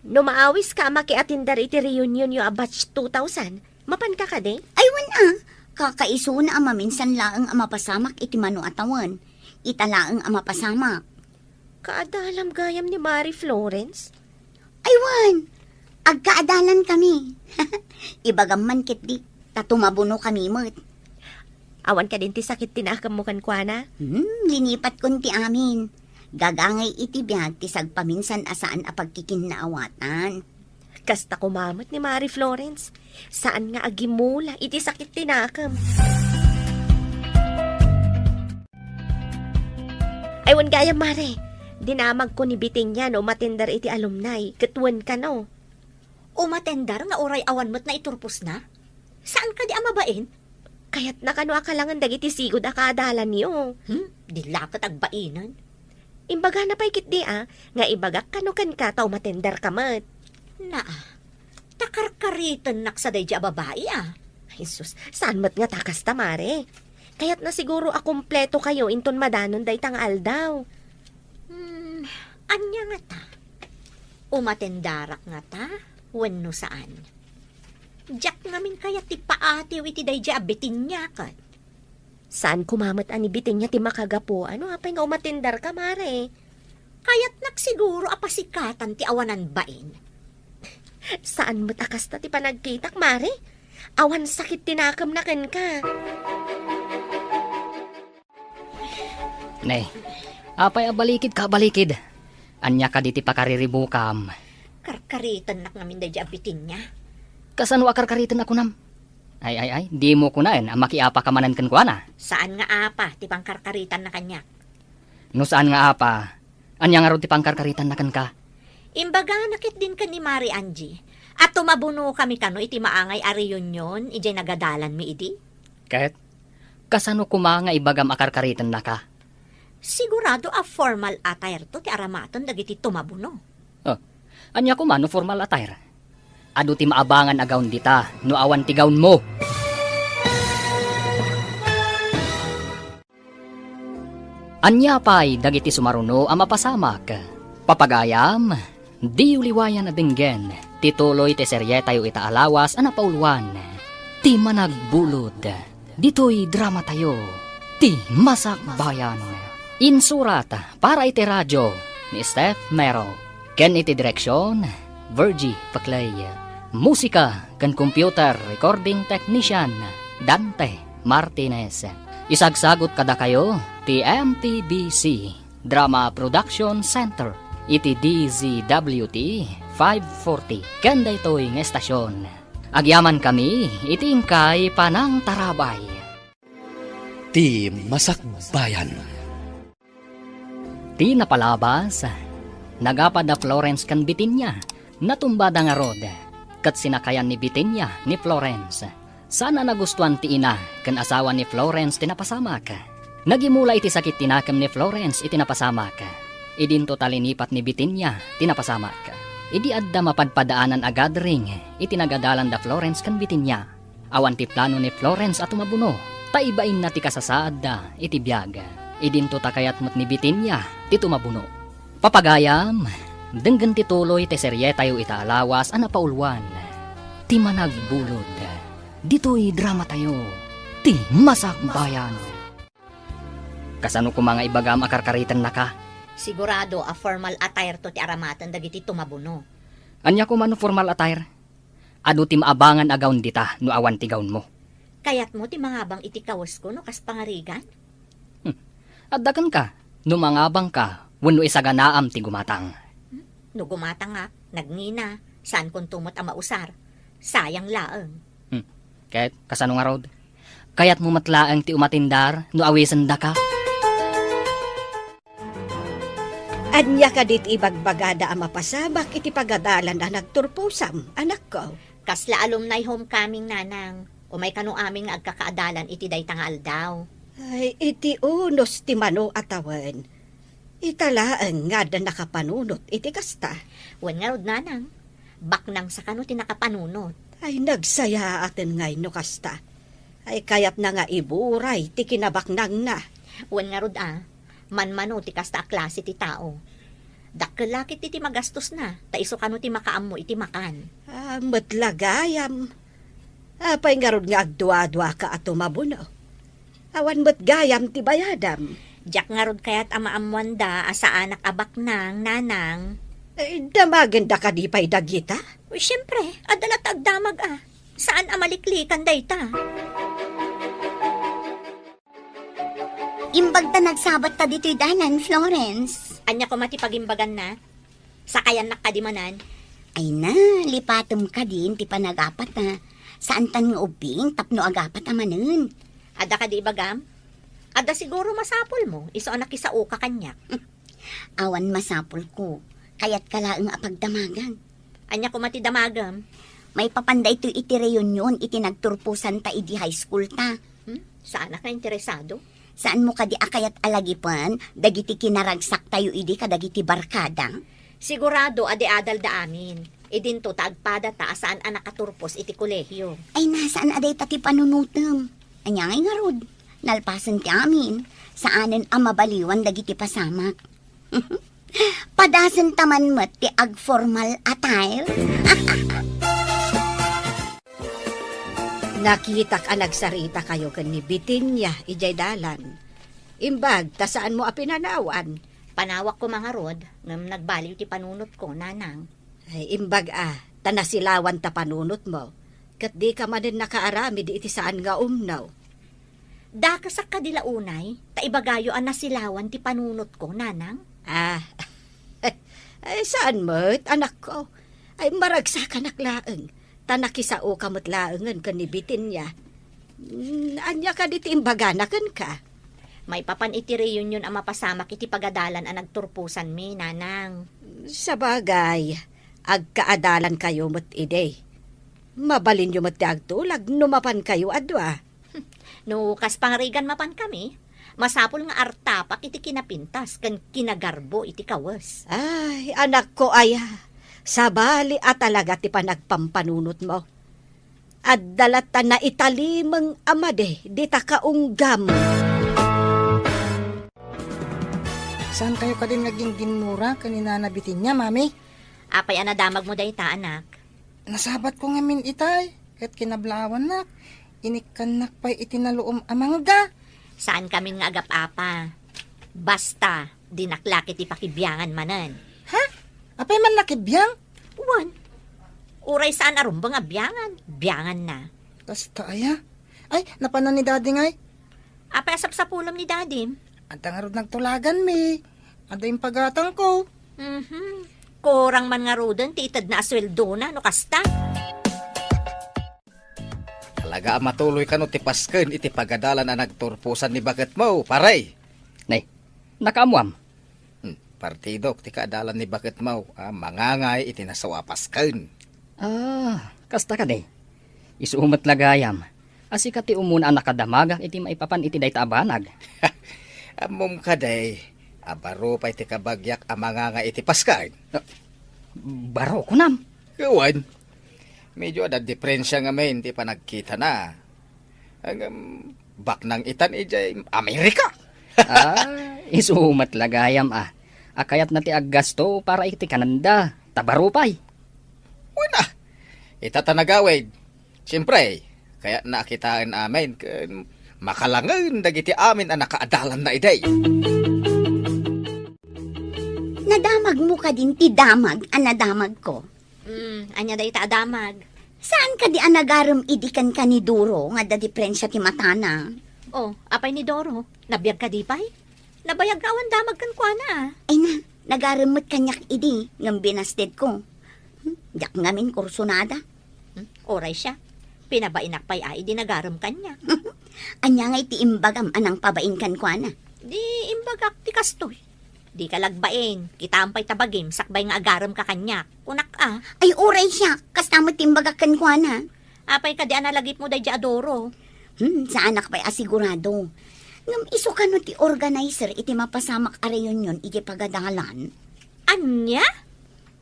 No maawiska a makiatender iti reunionyo a batch two thousand, mapanka kadi? Ay, wen a. Kakaisuna a maminsan laeng a mapasamak iti mano a tawen. Ita laeng a mapasamak. Kaadalam gayam ni Mari Florence? Ay, wen. Agkaadalankami. Ibagam man ketdi, ta tumabunokami met. Awan kadin ti sakit ti nakemmo kenkuana? Hmm, linipatkon ti amin. Gagangay iti biag ti sagpaminsan a saan a pagkikinnaawatan. Kasta koma met ni Mari Florence. Saan nga agimula iti sakit ti nakem. Ay, wen gayam, Mare. Dinamagko ni Bitenia no umatender iti alumni, ket wen kano. Umatender nga uray awan met naiturposna? Saan kadi a mabain? Kayatna kano a kalangen dagiti sigud a kaadalanyo? Hmm, di la ket agbainen. Imbagana pay ketdi a, nga ibagak kano kenka ta umatenderka met. Naa, ta karkaritennak sa daydi a babai a. Ay, sus, saan met ngata kasta, Mare? Kayatna siguro a kumpleto kayo inton madanon dayta nga aldaw. Hmm, ania ngata? Umatendarak ngata wenno saan? Diak ngamin kayat ti paatiw iti daydi a Bitenia ket. Saan koma met a ni Bitenia ti makagapu, no apay nga umatenderka, Mare? Kayatnak siguro a pasikatan ti awanan bain. Saan met a kasta ti panagkitak, Mare? Awan sakit ti nakemna kenka. Ne, apay a balikidka a balikid? Ania kadi ti pakariribukam? Karkaritennak ngamin daydi a Bitinia. Kasano a karkariten a kunam? Ay, ay, ay, dimo kunaen a makiapaka manen kenkuana. Saan nga apa ti pangkarkaritanna kaniak. No saan nga apa, ania ngarud ti pangkarkaritanna kenka? Imbagana ketdin ken ni Mari Angie a tumabunokami kano iti maangay a reunion idiay nagadalanmi idi. Ket kasano koma nga ibagam a karkaritennaka? Sigurado a formal attire to ti aramaten dagiti tumabuno. Oh, ania koma no formal attire? Adu ti maabangan a gown dita no awan ti gownmo. Ania pay dagiti sumaruno a mapasamak? Papagayam, diyo liwayan a denggen ti tuloy ti serietayo ita a lawas a napauluan, Ti Managbulod. Ditoy dramatayo, Ti Masakbayan. Insurat para iti radio ni Steph Mero. Ken iti direksion, Virgie Paclay. Musika ken computer recording technician, Dante Martinez. Isagsagut kadakayo ti M T B C Drama Production Center iti D Z W T five forty ken daytoy nga estasion. Agyamankami iti inkay panangtarabay. Ti Masakbayan. Ti napalabas, nagapa da Florence ken Bitinia, natumbada ngarud, ket sinakayan ni Bitinia ni Florence. Saan a nagustuan ti ina ken asawa ni Florence ti napasamak. Nagimula iti sakit ti nakem ni Florence iti napasamak. Idinto ta linipat ni Bitinia ti napasamak. Idi adda mapadpadaanan a gathering iti nagadalan da Florence ken Bitinia. Awan ti plano ni Florence a tumabuno, ta ibainna ti kasasaadda iti biag. Idinto ta kayat met ni Bitinia ti tumabuno. Papagayam, denggen ti tuloy ti serietayo ita a lawas a napauluan, Ti Managbulod. Ditoy dramatayo, Ti Masakbayan. Kasano koma nga ibagam a karkaritennaka? Sigurado a formal attire to ti aramaten dagiti tumabuno. Ania koma no formal attire? Adu ti maabangan a gown dita no awan ti gownmo. Kayatmo ti mangabang iti kawesko no kas pangarigan? Hmm. Adda kenka no mangabangka wenno isaganaam ti gumatang. Hmm? No gumatangak, nagngina, saankonto met a mausar. Sayang laeng. Hmm. Ket kasano ngarud? Kayatmo met laeng ti umatindar no awisendaka? Ania kadi ti ibagbagada a mapasamak iti pagadalan a nagturposam, anakko? Kasla alumni homecoming, nanang. Umay kano amin nga agkakaadalan iti dayta nga aldaw. Ay, iti unos ti mano a tawen. Ita laeng nga adda nakapanunot iti kasta. Wen ngarud, nanang. Baknangsa kano ti nakapanunot. Ay, nagsayaaten ngay no kasta. Ay, kayatna nga iburay ti kinabaknangna. Wen ngarud a, manmano ti kasta a klase ti tao. Dakkel la ketdi ti magastosna, ta isu kano ti makaammo iti makan. Ah, met la gayam. Apay ngarud nga agduaduaka a tumabuno? Awan met gayam ti bayadam. Diak ngarud kayat a maammoanda a saanak a baknang, nanang. Eh, damagenda kadi pay dagita? Uy, siempre, adda latta agdamag a. Saan a maliklikan dayta. Imbag ta nagsabatta ditoy dalan, Florence. Ania koma ti pagimbaganna? Sakayannak kadi manen? Ay na, lipatem kadin ti panagapata. Saantan nga ubbing tapno agapata manen. Adda kadi ibagam? Adda siguro masapulmo, isu a nakisaoka kaniak. Awan masapulko. Kayatka laeng a pagdamagan. Ania koma ti damagem? Maipapan daytoy iti reunion iti nagturposanta idi high school ta. Hmm? Saanak nga interesado? Saanmo kadi a kayat a lagipen dagiti kinaragsaktayo idi kadagiti barkada? Sigurado a di adalda amin. Idinto ta agpadata a saan a nakaturpos iti kolehio. Ay na, saan a dayta ti panunotem. Ania ngay ngarud? Nalpasen ti amin, saanen a mabaliwan dagiti pasamak. Padasenta man met ti agformal attire. Nakitak a nagsaritakayo ken ni Bitinia idiay dalan. Imbag ta saanmo a pinanawan? Panawak koma ngarud, ngem nagbaliw ti panunotko, nanang. Ay, imbag a, ta nasilawan ta panunotmo, ket dika manen nakaaramid iti saan nga umno. Dakesak kadi la unay, ta ibagayo a nasilawan ti panunotko, nanang? Ah, Ay, saan met, anakko? Ay, maragsakanak laeng. Ta nakisaoka met laengen ken ni Bitenia. Mm, ania kadi ti imbagana kenka? Maipapan iti reunion a mapasamak iti pagadalan a nagturposanmi, Nanang. Sabagay, agkaadalankayo met idi. Mabalinyo met ti agtulag no mapankayo a dua. No kas pangarigan mapankami, masapul nga artapak iti kinapintas ken kinagarbo iti kawes. Ay, anakko aya, sabali a talaga ti panagpampanunotmo. Adda latta naitalimeng a madi dita kaunggam. Saankayo kadin nga gingginmura ken ni Nana Bitenia, Mami? Apay a nadamagmo dayta, anak? Nasabatko ngamin itay, ket kinablaawannak, inikkannak pay iti naluom a mangga. Saankamin nga agap-apa. Basta, dinak la ketdi pakibiangan manen. Ha? Apay man nakibiang? Wen. Uray saan a rumbeng a biangan, bianganna. Kasta aya? Ay, napanan ni Daddy ngay. Apay a sapsapulem ni Dadim? Adda ngarud nagtulaganmi. Adda impagatangko. Mhm. Kurang man ngaruden ti itedna a sueldona no kasta. Talaga a matuloy kano ti pasken iti pagadalan a nagturposan ni baketmo, pare? Nay, nakaammoam? Hmm, partidok ti kaadalan ni baketmo a mangangay iti nasao a pasken. Ah, kasta kadi? Isu met la gayam a sika ti umuna a nakadamagak iti maipapan iti dayta a banag. Ammom kadi a baro pay ti kabagiak a mangangay iti pasken? Ah, baro, kunam? Wen. Medyo adda diferensia ngamin ti panagkitana. Ngem, baknang itan idiay Amerika. Ah, isu met la gayam a. A kayatna ti aggasto para iti kanenda, ta baro pay. Wen a, ita ta nagawid. Siempre, kayatna a kitaen amin ken makalangen dagiti amin a nakaadalanna idi. Nadamagmo kadin ti damag a nadamagko? Hmm, ania dayta a damag? Saan kadi a nagarem idi kenka ni Doro nga adda diferensia ti matana? Oh, apay ni Doro? Nabiag kadi pay? Nabayag nga awan damag kenkuana, ah. Ay na, nagarem met kaniak idi, ngem binastedko. Hmm, diak ngamin kursunada. Hmm, uray siak. Pinabainak pay a idi nagarem kaniak. Ania ngay ti imbagam a nangpabain kenkuana? Di imbagak ti kastoy. Dika la agbain, kitaem pay ta bagim sakbay nga agaremka kaniak, kunak a. Ay, uray siak, kasta met ti imbagak kenkuana. Apay kadi a nalagipmo daydiay a Doro? Hmm, saanak pay a sigurado. Ngem isu kano ti organizer iti mapasamak a reunion iti pagadalan? Ania?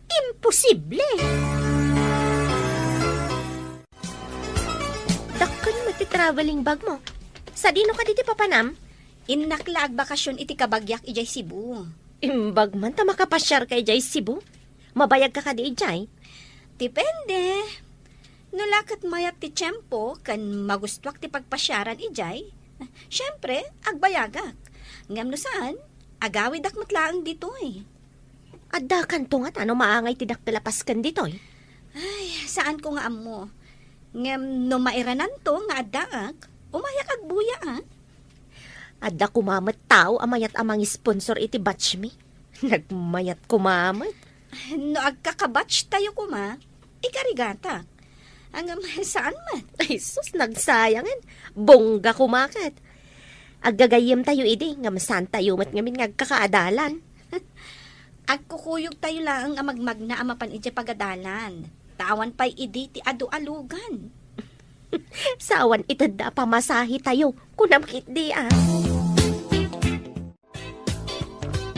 Imposible! Dakkel met ti traveling bag mo. Sadino kadi ti papanam? Innak la agbakasyon iti kabagiak idiay Cebu. Imbag man ta makapasiarka idiay Cebu? Mabayagka kadi idiay? Depende. No la ket mayat ti tiempo ken magustuak ti pagpasiaran idiay, siempre, agbayagak. Ngem no saan, agawidak met laeng ditoy. Addakanto ngata no maangay ti dakkel a pasken ditoy? Ay, saanko nga ammo. Ngem no mairananto nga addaak, umayak agbuya, a? Adda koma met tao a mayat a mangisponsor iti batchmi. Nagmayat koma met. No agkakabatch tayo koma, ikarigatak. Ngem saan met. Ay sus, nagsayangen. Bongga koma ket. Aggagayyem tayo idi, ngem saan tayo met ngamin nga agkakaadalan. Agkukuyog tayo laeng a magmagna a mapan idiay pagadalan. Ta awan pay idi ti adu a lugan. Sa awan itedda a pamasahe tayo, kunam ketdi, a.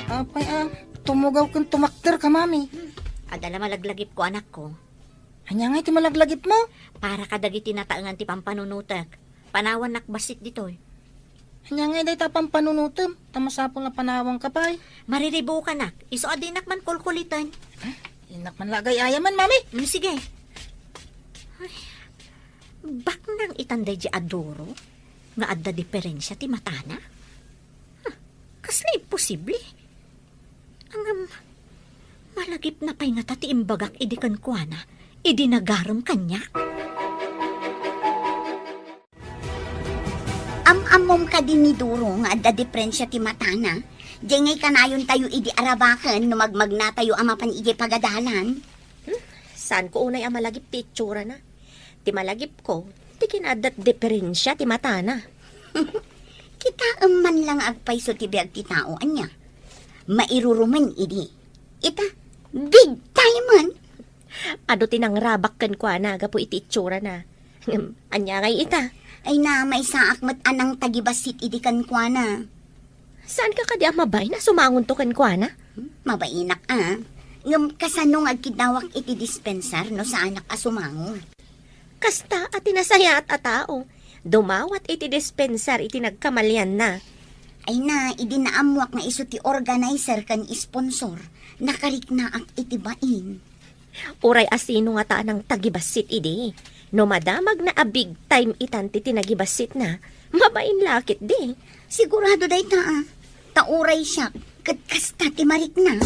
Apay a, tumugaw ken tumakder ka, Mami. Hmm. Adda la malaglagipko, anakko. Ania ngay ti malaglagipmo? Para kadagiti nataengan ti pampanunotek. Panawannak bassit ditoy. Ania ngay dayta a pampanunotem? Ta masapul a panawanka pay. Mariribukanak. Isu a dinak man kulkuliten. Innak man la agay-ayaman, Mami. Hmm, sige. Ay, baknang itan daydiay a Doro nga adda diferensia ti matana? Huh, kasla imposible. Ngem, malagipna pay ngata ti imbagak idi kenkuana, idi nagarem kaniak? Am-ammom kadi ni Doro nga adda diferensia ti matana? Diay ngay kanayontayo idi arabaken no magmagnatayo a mapan idiay pagadalan. Hmm, saanko unay a malagip ti itsurana. Ti malagipko, ti kinaaddat diferensia ti matana. Kitaem man la nga agpayso ti biag ti tao, ania? Mairurumen idi. Ita, big time man! Adu ti nangrabak kenkuana gapu iti itsurana. Ngem, ania ngay ita? Ay na, maisaak met a nangtagibassit idi kenkuana. Saanka kadi a mabain a sumangonto kenkuana? Hmm, mabainak a. Ngem kasano nga agkidawak iti dispensar no saanak a sumango? Kasta a ti nasayaat a tao, dumawat iti dispensar iti nagkamalianna. Ay na, idi naammoak nga isu ti organizer ken sponsor, nakariknaak iti bain. Uray a sino ngata a nangtagibassit idi. No madamagna a big time itan ti tinagibassitna, mabain la ketdi. Sigurado dayta a. Ta uray siak, ket kasta ti marikna.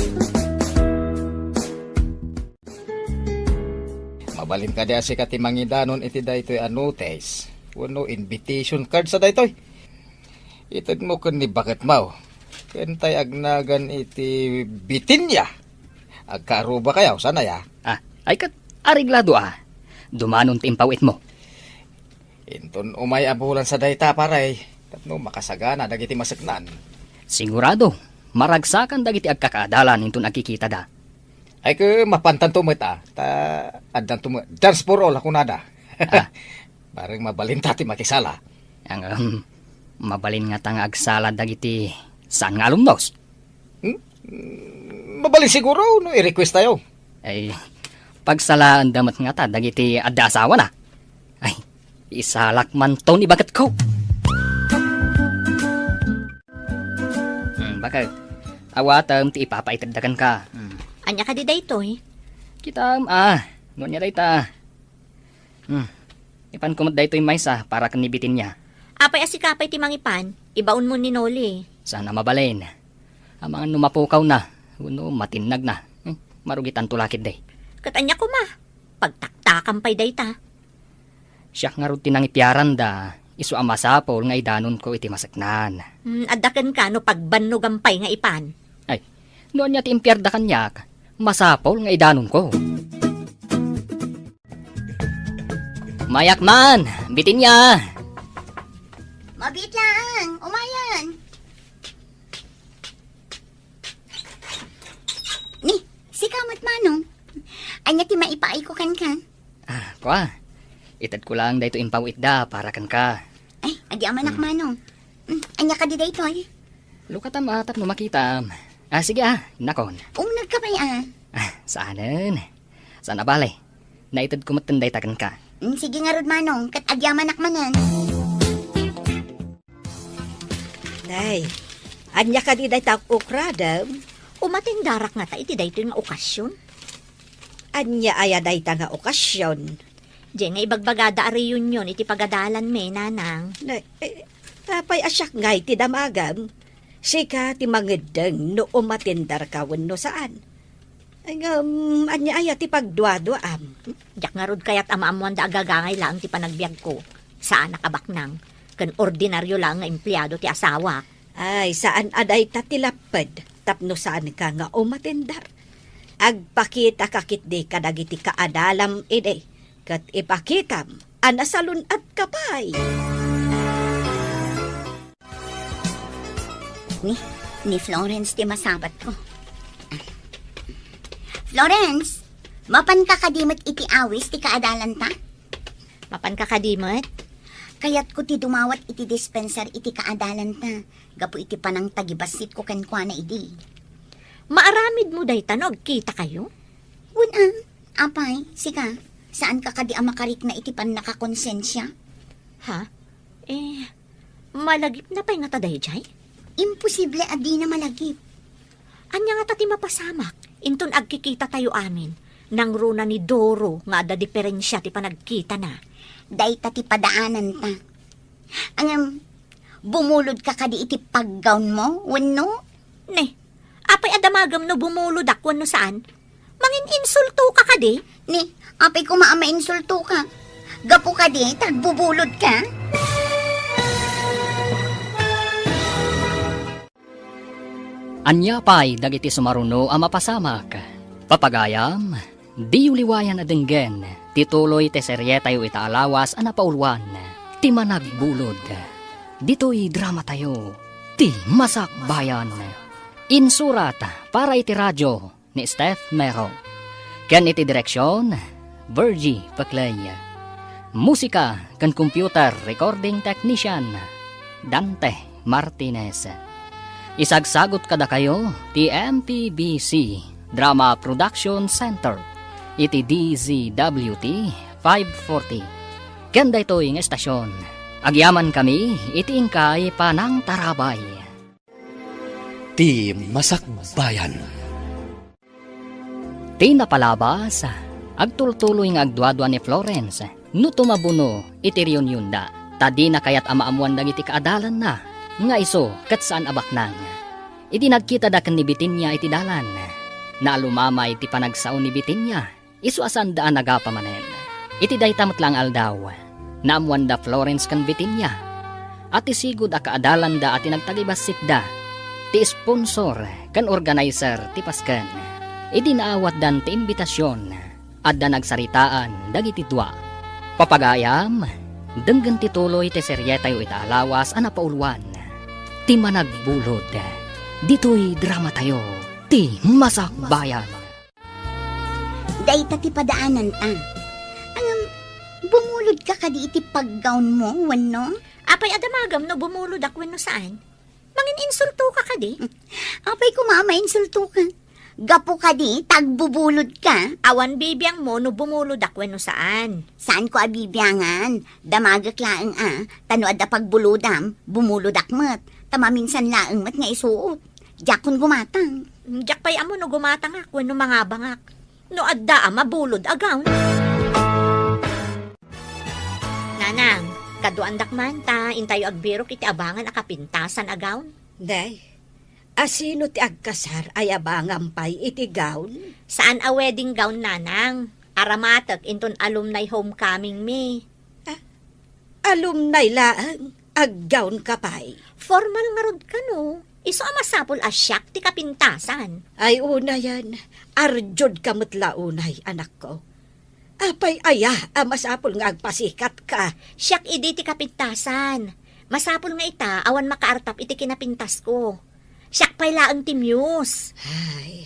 Mabalin kadi a sika ti mangidanon iti daytoy a notice wenno invitation cards a daytoy? Itedmo ken ni baketmo. Ken tay agnagan iti Bitinia. Agkaarubakayo, saan aya? Ah, ay ket areglado a. Dumanon ti impawitmo. Inton umay a bulan sa dayta, pare, tapno makasagana dagiti maseknan. Sigurado, maragsakan dagiti agkakaadalan inton agkikitada. Ay ket mapantanto met a, ta addanto met dance for all a kunada. Ah. Bareng mabalinta ti makisala. Ang, um, mabalin ngata nga agsala dagiti saan nga alumnos? Hmm? Mabalin siguro no i-request tayo. Ay, pagsalaanda met ngata dagiti adda asawana. Ay, isalak manto ni baketko. Hmm, baket, awatem ti ipapaited da kenka. Hmm. Ania kadi daytoy? Kitaem a, no ania dayta. Hmm. Ipanko met daytoy maysa para ken ni Bitinia. Apay a sika pay ti mangipan? Ibaonmo ni Noli. Saan a mabalin. Amangan no mapukawna wenno matinnagna. Hmm. Marugitanto la ketdi. Ket ania koma? Pagtaktakam pay dayta. Siak ngarud ti nangipiaranda, isu a masapul nga idanonko iti maseknan. Hmm, adda kenka no pagbannogam pay nga ipan. Ay, no ania ti impiarda kaniak, masapul nga idanonko. Mayak man, Bitinia! Mabiit laeng, umayan. Ni, sika met, Manong. Ania ti maipaayko kenka? Ah, kua. Itedko lang daytoy impawitda para kenka. Ay, agyamanak, Hmm. Manong. Hmm, ania kadi daytoy? Lukatam a tapno makitam. Ah, sige a, innakon. Umnegka pay a. Ah, saanen. Saan a bale. Naitedko metten dayta kenka. Mm, sige ngarud, Manong, ket agyamanak manen. Nay, ania kadi dayta ukradem? Umatendarak ngata iti daytoy nga okasion. Ania aya dayta nga okasion? Diay nga ibagbagada a reunion iti pagadalanmi, Nanang. Nay, eh, apay a siak ngay ti damagem? Sika ti mangeddeng no umatendarka wenno saan. Ay, ngem, ania aya ti pagduaduaam? Diak ngarud kayat a maammoanda a gagangay laeng ti panagbiagko. Saanak a baknang, ken ordinario laeng nga empleado ti asawak. Ay, saan a dayta ti lapped tapno saanka nga umatendar. Agpakitaka ketdi kadagiti kaadalam idi, ket ipakitam a nasalun-atka pay. Ni, ni Florence ti masabatko. Florence, mapanka kadi met iti awis ti kaadalanta? Mapanka kadi met? Kayatko ti dumawat iti dispensar iti kaadalanta, gapu iti panangtagibassitko kenkuana idi. Maaramidmo dayta no agkitakayo? Wen a, apay, sika, saanka kadi a makarikna iti pannakakonsensia? Ha? Eh, malagipna pay ngata daydiay? Imposible a dina malagip. Ania ngata ti mapasamak inton agkikitatayo amin, nangruna ni Doro nga adda diferensia ti panagkitana? Dayta ti padaananta. Ngem, bumulodka kadi iti paggawnmo, wenno? Ne, apay a damagem no bumulodak wenno saan? Mangin-insultoka kadi? Ni, apay koma a mainsultoka? Gapu kadi, ta agbubulodka? Ania pay dagiti sumaruno a mapasamak? Papagayam, diyo liwayan a denggen ti tuloy ti serietayo ita a lawas a napauluan, Ti Managbulod. Ditoy dramatayo, Ti Masakbayan. Insurat para iti radio ni Steph Mero. Ken iti direksion, Virgie Peclay. Musika ken computer recording technician, Dante Martinez. Isagsagut kadakayo ti M P B C Drama Production Center iti D Z W T five forty. Ken daytoy nga estasion, agyamankami iti inkay panangtarabay. Ti Masakbayan. Ti napalabas, agtultuloy nga agduadua ni Florence no tumabuno iti reunionda, ta dina kayat a maammuan dagiti kaadalanna nga isu ket saan a baknang. Idi nagkitada ken ni Bitinia iti dalan, naalumamay ti panagsao ni Bitinia, isu a saanda a nagapa manen. Iti dayta met la nga aldaw, naammuanda Florence ken Bitinia a ti sigud a kaadalanda a ti nagtagibassikda ti sponsor ken organizer ti pasken. Idi naawatdan ti imbitasion, adda nagsaritaan dagiti dua. Papagayam, denggen ti tuloy ti serietayo ita a lawas a napauluan, Ti Managbulod, ditoy dramatayo, Ti Masakbayan. Dayta ti padaananta. Ngem, bumulodka kadi iti paggawnmo, wenno? Apay a damagem no bumulodak wenno saan? Mangin-insultoka kadi? Apay koma a mainsultoka? Gapu kadi ta agbubulodka? Awan bibiangmo no bumulodak wenno saan. Saanko a bibiangan. Damagek laeng a, ta no adda pagbulodam, bumulodak met. Ta maminsan laeng met nga isuot. Diakon gumatang. Diak pay ammo no gumatangak wenno mangabangak. No adda a mabulod a gown. Nanang, kaduandak man ta intayo agbirok iti abangan a kapintasan a gown. Nay, a sino ti agkasar a yabangam pay iti gown? Saan a wedding gown, Nanang. Aramatek inton alumni homecoming mi. Ah, alumni laeng, aggown ka pay? Formal ngarud kano. Isu a masapul a siak ti kapintasan. Ay, unayen, arjudka met la unay, anakko. Apay aya a masapul nga agpasikatka? Siak idi ti kapintasan. Masapul nga ita, awan makaartap iti kinapintasko. Siak pay laeng ti muse. Ay,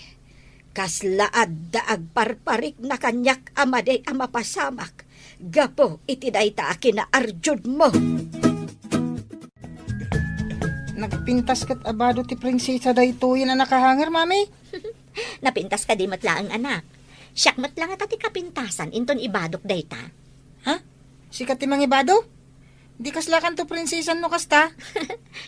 kasla adda agparparikna kaniak a madi a mapasamak gapu iti dayta a kinaarjudmo. Nagpintas ket abado ti prinsesa daytoyen a nakahanger, Mami? Napintas kadi met laeng, anak. Siak met la ngata ti kapintasan inton ibadok dayta. Ha? Sika ti mangibado? Di kaslakanto prinsesan no kasta?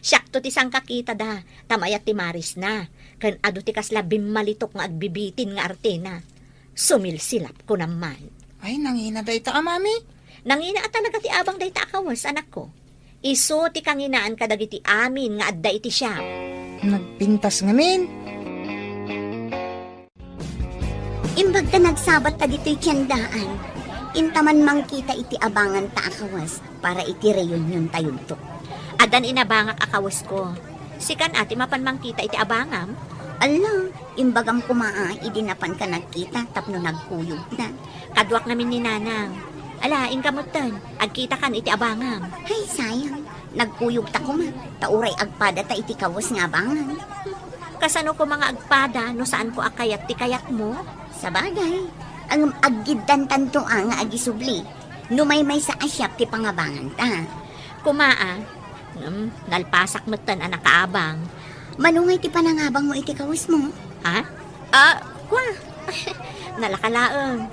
Siakto ti sangkakitada, ta mayat ti marisna, ken adu ti kasla bimmalitok nga agbibitin nga artena. Sumilsilap, kunam man. Ay, nangina dayta a, Mami. Nangina a talaga ti abang dayta a kawes, anakko. Isu ti kanginaan kadagiti amin nga adda iti siak. Nagpintas ngamin. Imbag ta nagsabat ta ditoy tiendaan, inta man mangkita iti abanganta a kawes para iti reunion tayonto. Addan inabangak a kawesko. Sikan a ti mapan mangkita iti abangam? Alla, imbagam koma a idi napanka nagkita tapno nagkuyogna. Kaduak ngamin ni Nanang. Ala, inka metten, agkitakan iti abangam. Ay, sayang. Nagkuyogta koma, ta uray agpadata iti kawes nga abangan. Kasano koma nga agpada no saanko a kayat ti kayatmo? Sabagay, ngem aggiddantanto a nga agisubli no maymaysa a siak ti pangabanganta. Koma a, ngem nalpasak metten a nakaabang. Mano ngay ti panangabangmo iti kawesmo? Ha? Ah, kua? Nalaka laeng.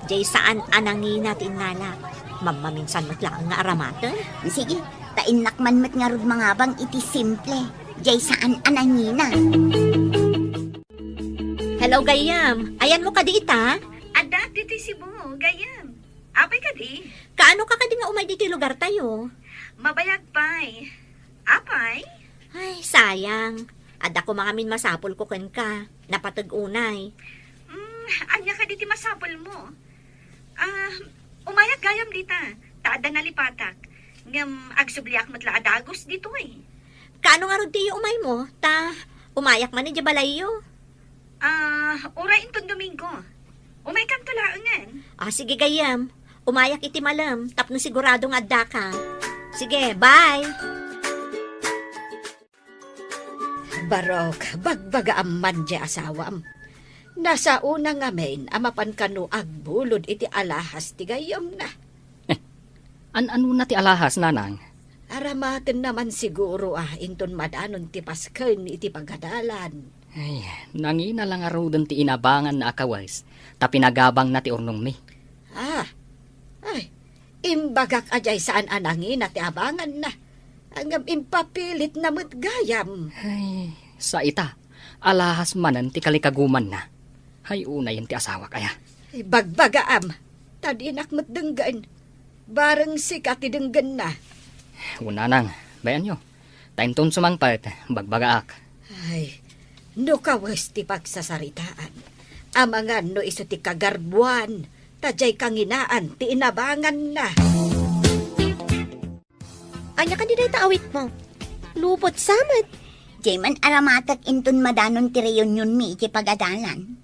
Jay saan a nangina ti innalak. Mammaminsan met laeng nga aramaten. Sige, ta innak man met ngarud mangabang iti simple. Jay saan a nangina. Hello, gayyem. Ayanmo kadi ita? Adda ditoy Cebu, gayyem. Apay kadi? Kaano ka kadi nga umay ditoy lugartayo? Mabayag pay. Apay? Ay, sayang. Adda koma ngamin masapulko kenka. Napateg unay. Mm, ania kadi ti masapulmo? Ah, umayak gayam dita, ta adda nalipatak. Ngem agsubliak met la a dagus ditoy. Kaano ngarud ti umaymo? Ta Umayak man idiay balayyo. Ah, uray inton Domingo. Umaykanto laengen. Ah, sige gayyem. Umayak iti malem, tapno sigurado nga addaka. Sige, bye! Barok, bagbagaam man diay asawam. Nasaona ngamin a mapan kano agbulod iti alahas ti gayyemna. Eh, an-anona ti alahas, nanang? Aramatenna man siguro a inton madanon ti pasken iti pagadalan. Ay, nangina la ngaruden ti inabanganna a kawes, ta pinagabangna ti urnongmi. Ah, ay, imbagak a diay saan a nangina ti abanganna. Ngem impapilitna met gayam. Ay, sa ita, alahas manen ti kalikagumanna. Hay unayen ti asawak aya. Ay, bagbagaam, ta dinak met denggen. Bareng sika ti denggenna. Wen nanang, bay-anyo. Ta inton sumangpet, bagbagaak. Ay, no kawes ti pagsasaritaan, amangan no isu ti kagarbuan, ta diay kanginaan ti inabanganna. Ania kadi dayta awitmo? Lupot sa met. Diay man aramatek inton madanon ti reunionmi iti pagadalan.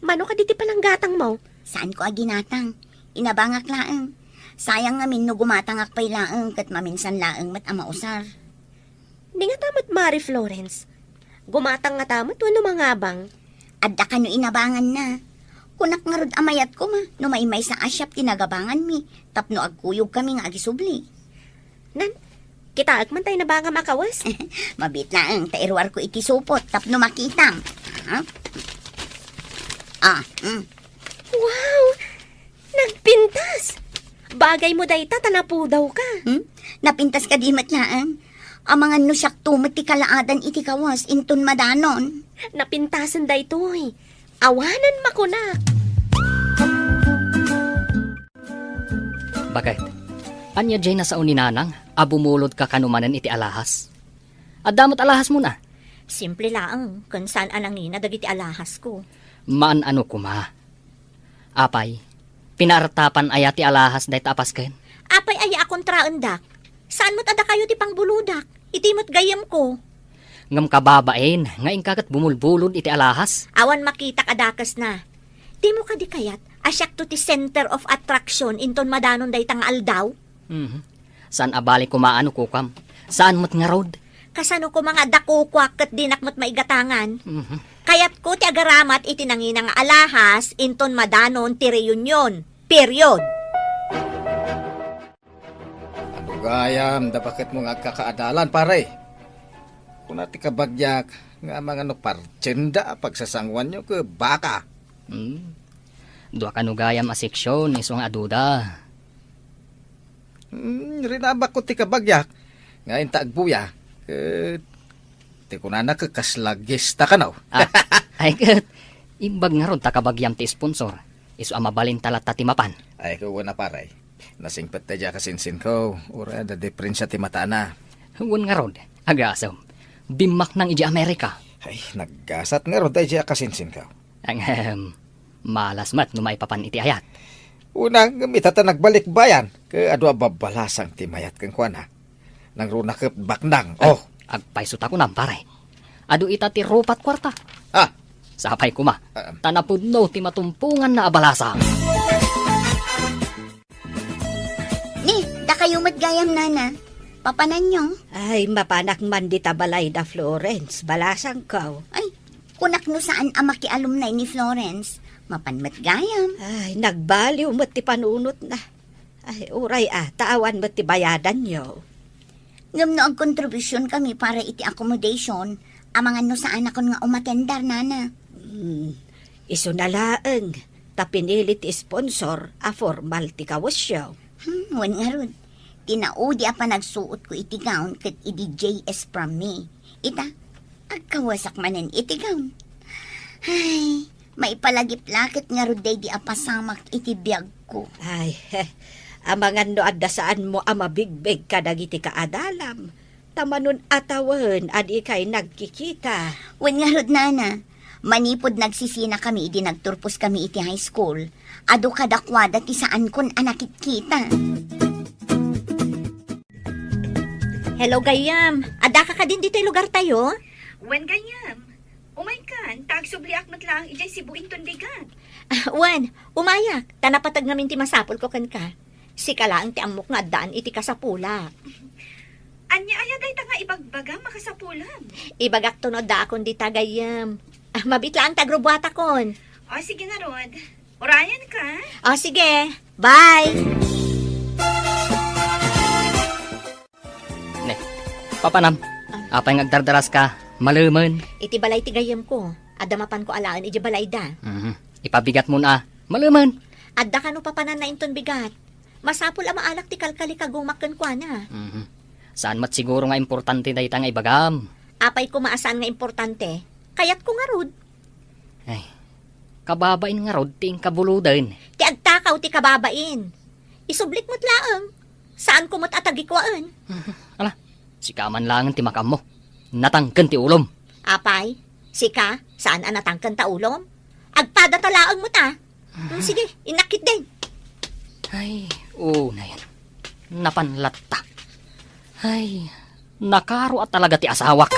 Mano kadi ti pananggatangmo? Saanko a ginatang. Inabangak laeng. Sayang ngamin no gumatangak pay laeng ket maminsan laeng met a mausar. Ni ngata met, Mari Florence, gumatang ngata met wenno mangabang? Adda kano inabanganna. Kunak ngarud a mayat koma no maymaysa a siak ti nagabanganmi tapno agkuyogkami nga agisubli. Nan, kitaek man tay nabangam a kawes. Mabiit laeng ta iruarko iti supot tapno makitam. Ah? Ah, mm. Wow! Nagpintas! Bagaymo dayta ta napudawka. Hmm? Napintas kadi met laeng? Amangan no siakto met ti kalaadan iti kawes inton madanon. Napintasen daytoy. Awanen makunak. Baket, ania diay nasao ni nanang a bumulodka kano manen iti alahas? Adda met alahasmona? Simple laeng, ken saan a nangina dagiti alahasko. Maan-ano koma. Apay, pinaartapan aya ti alahas dayta a pasken? Apay aya a kontraendak? Saan met a dakayo ti pangbulodak? Iti met gayyemko. Ngem kababain nga inka ket bumulbulod iti alahas? Awan makitak a dakesna. Dimo kadi kayat a siakto ti center of attraction inton madanon dayta nga aldaw? Mhm. Saan a bali koma no kukam. Saan met ngarud? Kasano koma nga adda kukuak ket dinak met maigatangan? Mhm. Kayatko ti agaramat iti nangina nga alahas inton madanon ti reunion. Period. Adu gayam, da baketmo nga agkakaadalan, pare? Kuna ti kabagiak nga amangan no partienda a pagsasanguanyo ket baka. Hmm. Dua kano gayam a seksyon, isu nga aduda. Hmm, rinabakko ti kabagiak nga inta agbuya. Ket ti kunana ket kasla gesta kano. Ah, ay ket, imbag ngarud ta kabagiam ti sponsor. Isu a mabalinta latta ti mapan. Ay, ket wen a pare. Nasingpet daydiay a kasinsinko, uray adda diferensia ti matana. Wen ngarud, agasem. Dimmaknang idiay Amerika. Ay, naggasat ngarud daydiay a kasinsinko. Ahem, malas met no maipapan iti ayat. Una, ngem ita ta nagbalikbayan, ket adu a babbalasang ti mayat kenkuana. Nangruna ket baknang. Ay, oh. Agpayso ta kunam, pare. Adu ita ti rupat kuarta. Ah. Sapay koma. Ah. Ta napudno ti matumponganna a balasang. Ni, dakayo met gayam, nana. Papananyo? Ay, mapanak man dita balay da Florence, balasangko. Ay, kunak no saan a makialumnay ni Florence, mapan met gayam. Ay, nagbaliw met ti panunotna. Ay, uray a, ta awan met ti bayadanyo. Ngem no agkontribusion kami para iti accommodation, amangan no saanakon nga umatendar, nana. Hmm, isuna laeng, ta pinili ti sponsor a formal ti kawesyo. Hmm, wen ngarud, ti naudi a panagsuotko iti gown ket idi J S from me. Ita, agkawesak manen iti gown. Ay, maipalagip la ket ngarud daydi a pasamak iti biagko. Ay, amangan no adda saanmo a mabigbeg kadagiti kaadalam. Ta manon a tawen a dikay nagkikita. Wen ngarud, nana, manipud nagsisinakami idi nagturposkami iti high school, adu kadakuada ti saankon a nakitkita. Hello, gayyem. Addaka kadin ditoy lugartayo? Wen, gayyem. Umaykan, ta agsubliak met laeng idiay Cebu inton bigat. Ah, wen, umayak, ta napateg ngamin ti masapulko kenka. Sika laeng ti ammok nga addaan iti kasapulak. Ania aya dayta nga ibagbagam a kasapulam? Ibagakto no addaakon dita gayyem. Ah, mabiit laeng ta agrubuatakon. O, sige ngarud. Urayan ka. O, sige. Bye! Ne, papanam. Ah. Apay nga agdardaraska? Malemen. Iti balay ti gayyemko. Adda mapanko alaen iti balayda. Mhm. Ipabigatmon a. Malemen. Adda kano papananna inton bigat. Masapul a maalak ti kalkalikagumak kenkuana. Mhm. Saan met siguro nga importante dayta nga ibagam? Apay koma a saan nga importante? Kayatko ngarud. Ay, kababain ngarud ti inkabuluden. Ti agtakaw ti kababain. Isublik met laeng. Saanko met a tagikuaen. Ala, sika man laengen ti makaammo. Natangken ti ulom. Apay, sika, saan a natangken ta ulom? Agpadata laeng met a. Hmm, sige, innak ketdin. Ay, unayen. Napan latta. Ay, nakaro a talaga ti asawak.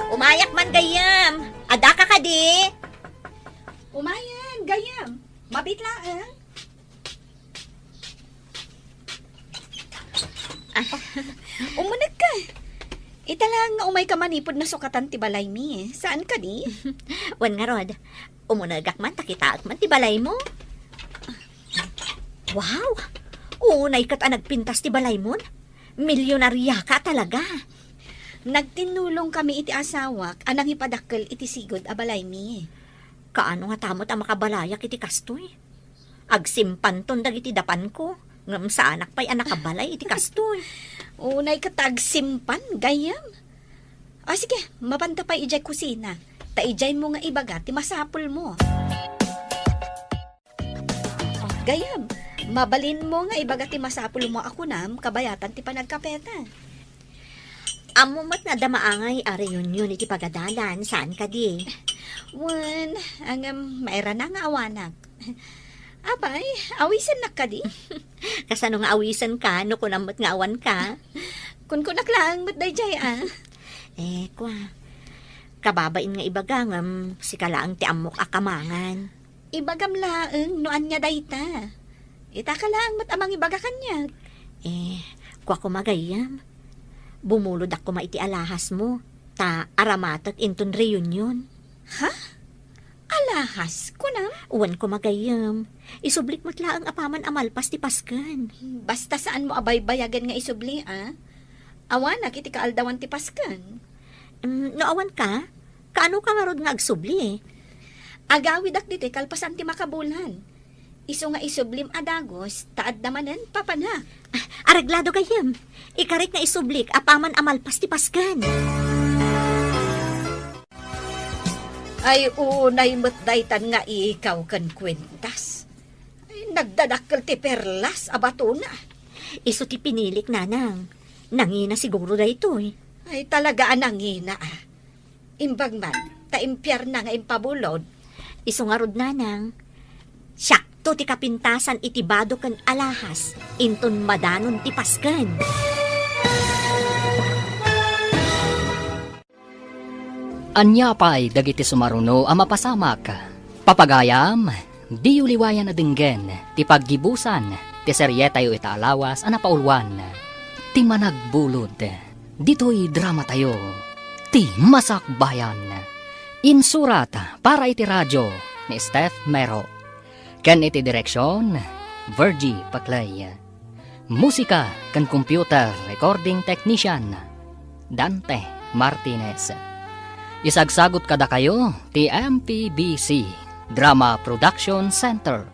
Umayak man gayyem. Addaka kadi? Umayan, gayyem. Mabiit laeng. Ah. Umunegka. Ita laeng nga umayka manipud nasukatan ti balaymi. Saan kadi? Wen ngarud, umunegak man ta kitaek man ti balaymo. Wow! Unay ket a nagpintas ti balaymon. Milyonariaka talaga. Nagtinnulongkami iti asawak a nangipadakkel iti sigud a balaymi. Kaano ngata met a makabalayak iti kastoy? Agsimpanton dagiti dapanko, ngem saanak pay a nakabalay iti kastoy. Unay ket ta agsimpan, gayyem. O sige, mapanta pay idiay kusina. Ta idiaymo nga ibaga ti masapulmo. O, gayyem, mabalinmo nga ibaga ti masapulmo a kunam kabayatan ti panagkapeta. Ammom met nga adda maangay a reunion iti pagadalan, saan kadi? Wen, ngem mairana nga awanak. Apay, awisennak kadi? Kasano nga awisenka no kunam met nga awanka? Kunkunak laeng met daydiay a. Eh, kua. Kababain nga ibaga ngem sika laeng ti ammok a kamangan. Ibagam laeng no ania dayta. Itaka laeng met a mangibaga kaniak. Eh, kua koma gayyem. Bumulod ak koma iti alahasmo, ta aramatek inton reunion. Ha? Alahas, kunam? Wen koma gayyem. Isublik met laeng apaman a malpas ti Pasken. Basta saanmo a baybayagen nga isubli, a? Awanak iti kaaldawan ti Pasken. Mm, no awanka, kaanoka ngarud nga agsubli? Agawidak ditoy kalpasan ti makabulan. Isu nga isublim a dagus, ta adda manen papanak. Ah, areglado gayyem. Ikarik nga isublik apaman a malpas ti Pasken. Ay, unay met daytan nga ikaw ken kuentas. Ay, nagdadakkel ti perlas a batona. Isu ti pinilik, nanang. Nangina siguro daytoy. Ay, talaga a nangina, a. Imbag man, ta impiarna nga impabulod. Isu ngarud, nanang. Siakto ti kapintasan iti bado ken alahas, inton madanon ti Pasken. Ania pay dagiti sumaruno a mapasamak? Papagayam, diyo liwayan a denggen ti paggibusan ti serietayo ita a lawas a napauluan, Ti Managbulod, ditoy dramatayo, Ti Masakbayan. Insurat para iti radio ni Steph Mero. Ken iti direksion, Virgie Paclay. Musika ken computer recording technician, Dante Martinez. Isagsagut kadakayo ti M P B C Drama Production Center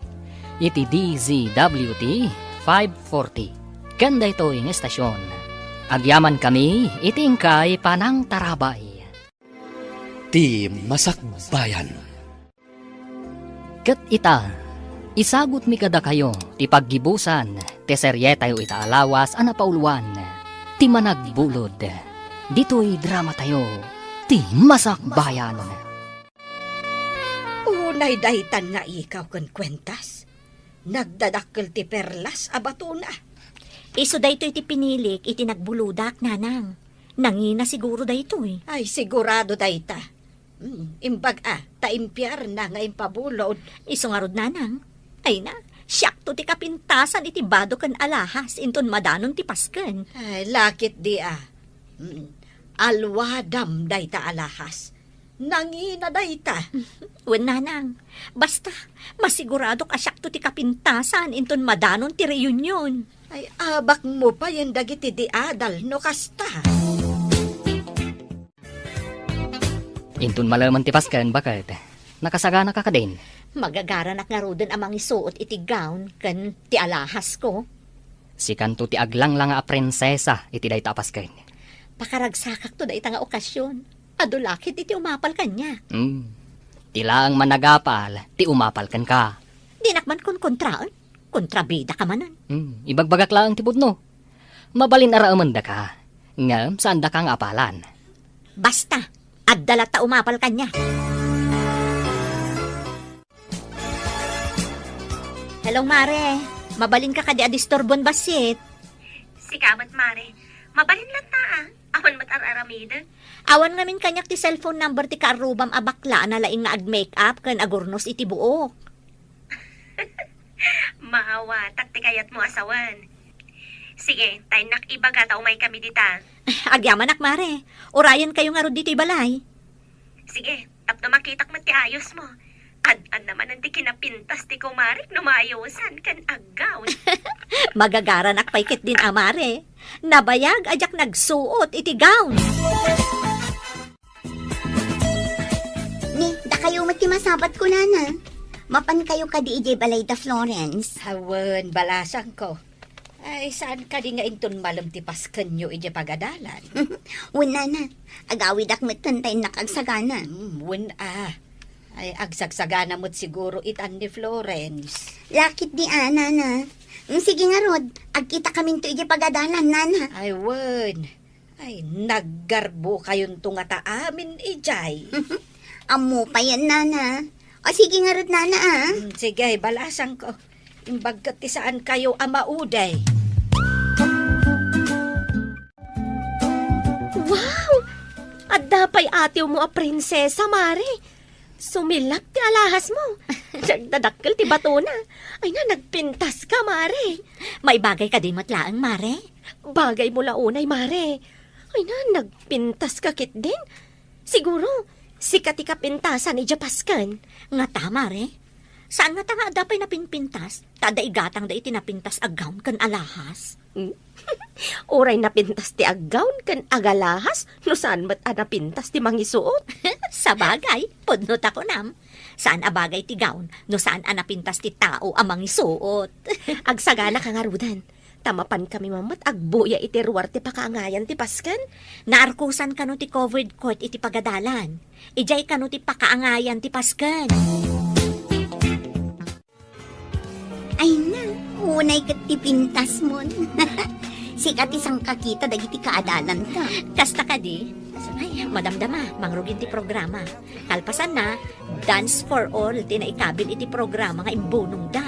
iti D Z W T five forty. Ken daytoy nga estasion, agyamankami iti inkay panangtarabay. Ti Masakbayan. Ket ita, isagutmi kadakayo ti paggibusan ti serietayo ita a lawas a napauluan, Ti Managbulod, ditoy dramatayo, Ti Masakbayan. Unay daytan nga ikaw ken kuentas, nagdadakkel ti perlas a batona. Isu daytoy ti pinilik iti nagbulodak, nanang. Nangina siguro daytoy. Ay, sigurado dayta. Hmm, imbag a, ta impiarna nga impabulod. Isu ngarud, nanang. Ay na, siakto ti kapintasan iti bado ken alahas inton madanon ti Pasken. Ay, lakit di a. Hmm, alwadam dayta alahas. Nangina dayta. Wen, nanang. Basta, masiguradok a siakto ti kapintasan inton madanon ti reunion. Ay, abakmo payen dagiti di adal no kasta. Inton malemen ti Pasken, baket, nakasaganaka kadin? Magagaranak ngaruden a mangisuot iti gown ken ti alahasko. Sikanto ti aglanglanga a prinsesa iti dayta a Pasken. Pakaragsakakto dayta nga okasion. Adu la ketdi ti umapal kaniak. Hmm. Ti laeng managapal ti umapal kenka. Dinak man konkontraen. Kontrabidaka manen. Hmm. Ibagbagak laeng ti pudno. Mabalin a raemendaka. Ngem saandaka nga apalan. Basta, adda latta umapal kaniak. Hello, Mare. Mabalinka kadi a disturbon bassit? Sika met, Mare. Mabalin latta, a. Awan met ar-aramidek. Awan ngamin kaniak ti cellphone number ti kaarrubam a bakla a nalaing nga ag-make-up ken agurnos iti buok. Maawatak ti kayatmo a sawen. Sige, ta innak ibaga ta umaykami dita. Agyamanak, Mare. Urayenkayo ngarud ditoy balay. Sige, tapno makitak met ti ayosmo. Ad-adda manen ti kinapintas ti kumarek no maayosan ken aggown. Magagaranak pay ketdin a, Mare. Nabayag a diak nagsuot iti gown. Ni, dakayo met ti masabat ko, nana. Mapankayo kadi idiay balay da Florence? Awan, balasangko. Ay, saan kadi nga inton malem ti paskenyo idiay pagadalan? Wen, nana. Agawidak met ta innak agsagana. Hmm, wen a. Ay, agsagsagana met siguro itan ni Florence. Lakit di a, nana. Hmm, sige ngarud, agkitakaminto idiay pagadalan, nana. Ay, wen. Ay, naggarbo kayonto ngata amin idiay. Ammo payen, nana. O, sige ngarud, nana, a. Hmm, sige, balasangko. Imbag ket ti saankayo a maudi. Wow! Adda pay atiwmo a prinsesa, Mare. Sumilap ti alahasmo. Nagdadakkel ti batona. Ay na, nagpintaska, Mare. Maibagay kadi met laeng, Mare? Bagaymo la unay, Mare. Ay na, nagpintaska ketdin. Siguro, sika ti kapintasan idiay pasken. Ngata, Mare? Saan ngata nga adda pay napinpintas? Ta adda igatangda iti napintas a gown ken alahas. Mm. Uray napintas ti aggown ken agalahas no saan met a napintas ti mangisuot. Sabagay, pudno ta kunam. Saan a bagay ti gown no saan a napintas ti tao a mangisuot. Agsagana ka ngaruden. Ta mapankami met agbuya iti ruar ti pakaangayan ti pasken. Naarkosan kano ti covered court iti pagadalan. Idiay kano ti pakaangayan ti pasken. Ay na, unay ket ti pintasmon. Sika ti sangkakita dagiti kaadalanta. Kasta kadi? Ay, madamdama, mangrugin ti programa. Kalpasanna, Dance for All ti naikabil iti programa nga imbunongda.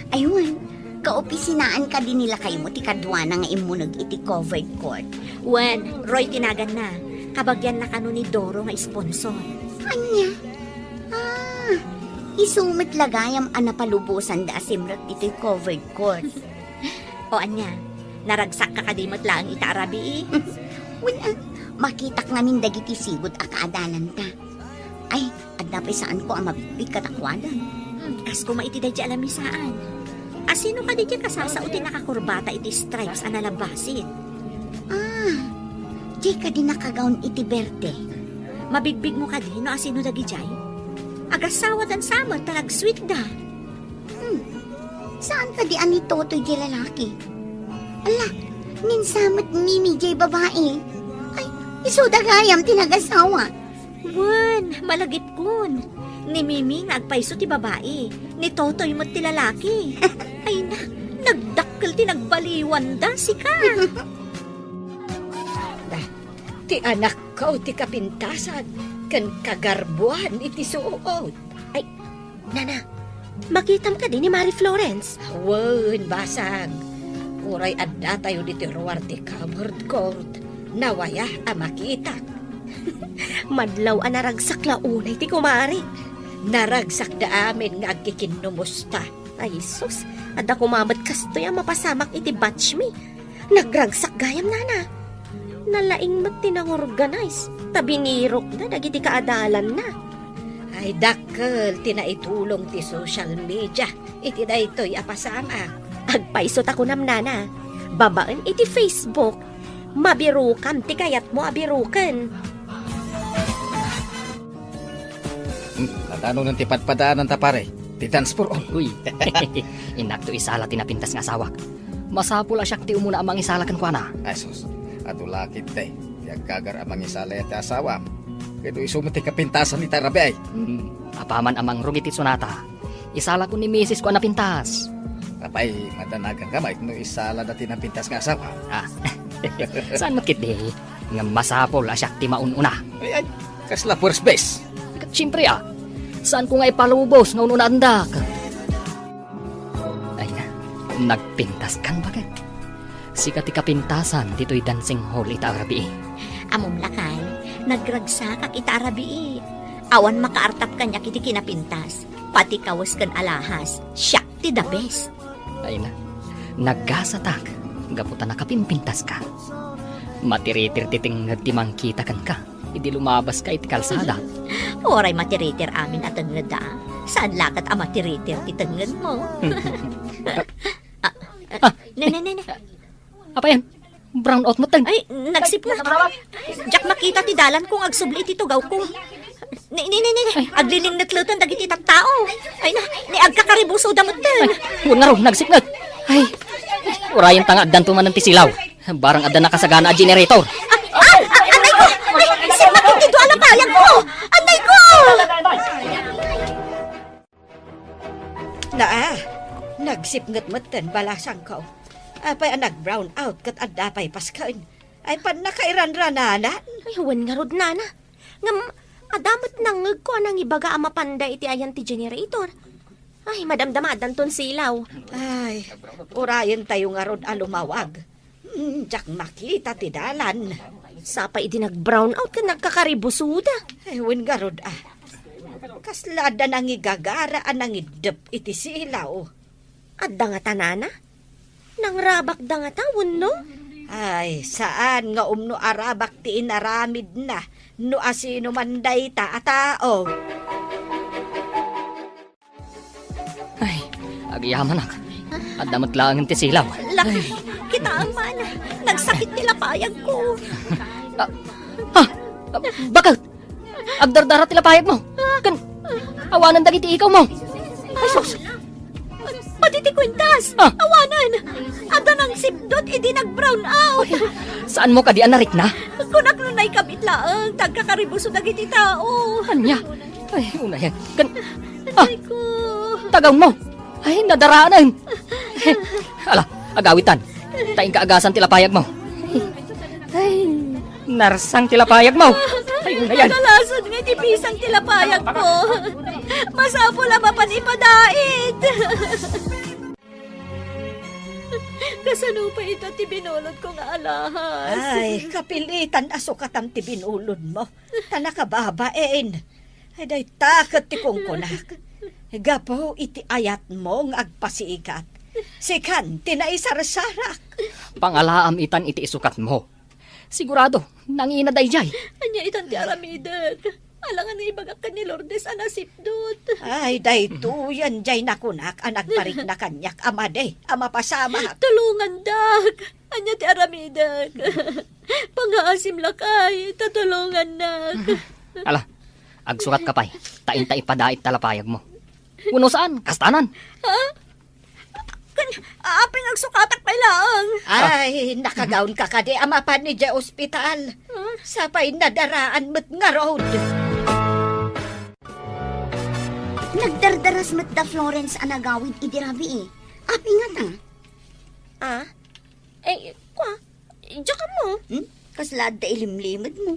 Ay, wen, kaopisinaan kadi ni lakaymo ti kaduana nga immuneg iti covered court? Wen, Roy ti naganna. Kabagianna kano ni Doro nga sponsor. Ania? Ah, isu met la gayam a napalubosanda a simrek ditoy covered court. O ania, naragsakka kadi met laeng ita a rabii? Wen, a, makitak ngamin dagiti sigud a kaadalanta. Ay, adda pay saanko a mabigbig kadakuada. Hmm, kas koma iti daydi a lamisaan. Asino kadi diay kasasao ti nakakurbata iti stripes a nalabasit? Ah, diay kadi nakagawn iti berde. Mabigbigmo kadi no asino dagidiay? Agasawadan sa met ta nagsweetda. Hmm, saan kadi a ni Totoy diay lalaki? Ala, ni sa met Mimi diay babai. Ay, isuda gayam ti nagasawa. Wen, malagipkon. Ni Mimi nga agpayso ti babai, ni Totoy met ti lalaki. Ay na, nagdakkel ti nagbaliwanda, sika. Da, ti anakko ti kapintasan ken kagarbuan iti suot. Ay, nana, makitam kadi ni Mari Florence? Wen, basang. Uray addatayo ditoy ruar ti covered court. Nawaya a makitak. Madlaw a naragsak la unay ti kumare. Naragsak da amin nga agkikinnumusta. Ay, sus, adda koma met kastoy a mapasamak iti batch mi. Nagragsak gayam, nana. Nalaing met ti nangorganize, ta binirokda dagiti kaadalanna. Ay, dakkel ti naitulong ti social media iti daytoy a pasamak. Agpayso ta kunam, nana, babaen iti Facebook, mabirokam ti kayatmo a biroken. Hmm, nadanonen ti padpadaananta, pare. Ti dance for all. Uy. Innakto isala ti napintas nga asawak. Masapul a siak ti umuna a mangisala kenkuana. Ay, sus. Adu la ketdi ti aggagar a mangisala iti asawam. Ket no isu met ti kapintasan ita a rabii. Hmm, apaman a mangrugit ti sonata, isalako ni misis ko a napintas. Apay, madanagan ka met no isalada ti napintas nga asawa. Ah. Saan met ketdi? Ngem masapul a siak ti maun-una. Ay, ay, kasla first base. Siempre, ah. Saanko nga ipalubos nga un-unaandak. Ay na, nagpintaskan, baket. Sika ti kapintasan ditoy dancing hall ita a rabii. Ammom lakay, nagragsakak ita a rabii. Awan makaartap kaniak iti kinapintas. Pati kawes ken alahas, siak ti the best. Ay na, nagasatak gapu ta nakapimpintaska. Matiritir ti tengnged ti mangkita kenka idi lumabaska iti kalsada. Uray matiritir amin a tengngedda. Saan la ket a matiritir ti tengngedmo? Ah, ah, Ah. Ne, ne, ne, ne. Apay, brown out met. Ay, nagsipnget. Diak makita ti dalanko nga agsubli iti tugawko. Ni, ni, ni, ni, ni. Ay. Aglilingnet laeng dagiti tattao. Ay na, ni agkakaribusoda met. Ay, wen ngarud, nagsipnget. Ay, urayenta nga addanto manen ti silaw. Barang adda nakasagana a generator. Ah, ah, ah, anay ko! Ay, sipnget ti dua a lapayagko! Anay ko! Naa, nagsipnget metten balasangko. Apay a nag-brown out ket adda pay pasken? Ay, pannakairanrananan. Ay, wen ngarud, nana. Ngem, adda met nangngegko a nangibaga a mapanda iti ayan ti generator. Ay, madamdama addanton silaw. Ay, urayentayo ngarud a lumawag. Mm, diak makita ti dalan. Sapay idi nag-brown out ket nagkakaribusoda. Ay, wen ngarud, ah. Kasla adda nangigagara a nangiddep iti silaw. Adda ngata, nana? Nangrabakda ngata wenno? Ay, saan nga umno a rabak ti inaramidna no asino man dayta a tao. Ay, agyamanak. Adda met laengen ti silaw. Lakay, kitaem man. Nagsakit ti lapayagko. Ah, ah, ah, bakit? Agdardara ti lapayagmo. Ken awanen dagiti ikawmo. Ay, sus. Pati ti kwintas. Ah. Awanen. Adda nangsipdot idi nag-brown out. Ay, saanmo kadi a narikna? Kunak no naikabit laeng, ta agkakaribuso dagiti tao. Ania? Ay, unayen. Ken, ah, Aray ko. Tagawmo. Ay, nadaranen. Ala, agawitan. Ta inka agasan ti lapayagmo. Ay, narsang ti lapayagmo. Ay, unayen. Natalasod nga ti pisang ti lapayagko. Masapul a mapan ipadaet. Kasano pay ita ti binulodko nga alahas? Ay, kapilitan a sukatam ti binulodmo. Ta nakababain. Ay, dayta ket ti kunkunak. Gapu iti ayatmo nga agpasikat, sikan ti naisarsarak. Pangalaam itan iti isukatmo. Sigurado, nangina daydiay. Ania itan ti aramidek? Alangan nga ibagak ken ni Lourdes a nasipdot. Ay, daytoyen diay nakunak a nagparikna kaniak a madi a mapasamak. Tulongandak! Ania ti aramidek? Pangaasim lakay, ta tulongannak. Ala, agsukatka pay, ta inta ipadaet ta lapayagmo. Wenno saan, kastanan. Ha? Kan, apay nga agsukatak pay laeng? Ay, nakagawnka kadi a mapan idiay ospital. Huh? Sapay nadaraan met ngarud. Nagdardaras met da Florence a nagawid idi rabii. Apay ngata? Ah? Eh, kua, diak ammo. Hmm? Kasla adda ilimlimedmo?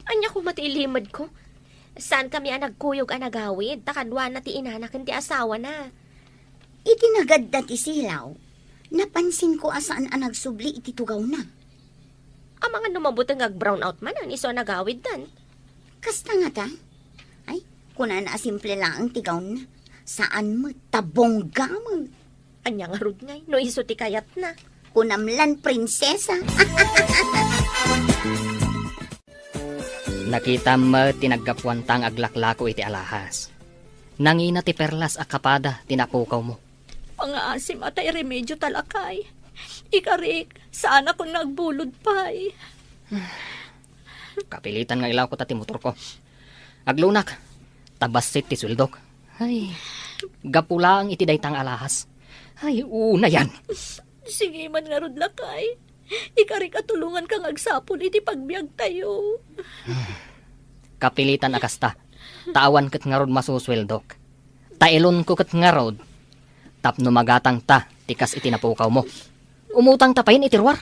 Ania koma ti ilimedko? Saankami a nagkuyog a nagawid, ta kaduana ti inana ken ti asawana. Iti nagadda ti silaw, napansinko a saan a nagsubli iti tugawna. Amangan no mabuteng nga ag-brownout manen isu a nagawiddan. Kasta ngata? Ay, kunana a simple laeng ti gown-na. Saan met, ta bongga met. Ania ngarud ngay, no isu ti kayatna? Kunam lan prinsesa. Nakitam met ti naggapuanta nga aglaklako iti alahas. Nangina ti perlas a kapada ti napukawmo. Pangaasim a ta iremedio ta lakay. Ikarik, saanakon nga agbulod pay. Kapilitan nga ilawko ta ti motorko. Aglunak, ta bassit ti sueldok. Ay, gapu laeng iti dayta nga alahas. Ay, unayan. Sige man ngarud lakay. Ikarik a tulonganka nga agsapul iti pagbiagtayo. Kapilitan a kasta. Ta awan ket ngarud masusueldok. Ta ilonko ket ngarud tapno magatangta ti kas iti napukawmo. Umutangta payen iti ruar.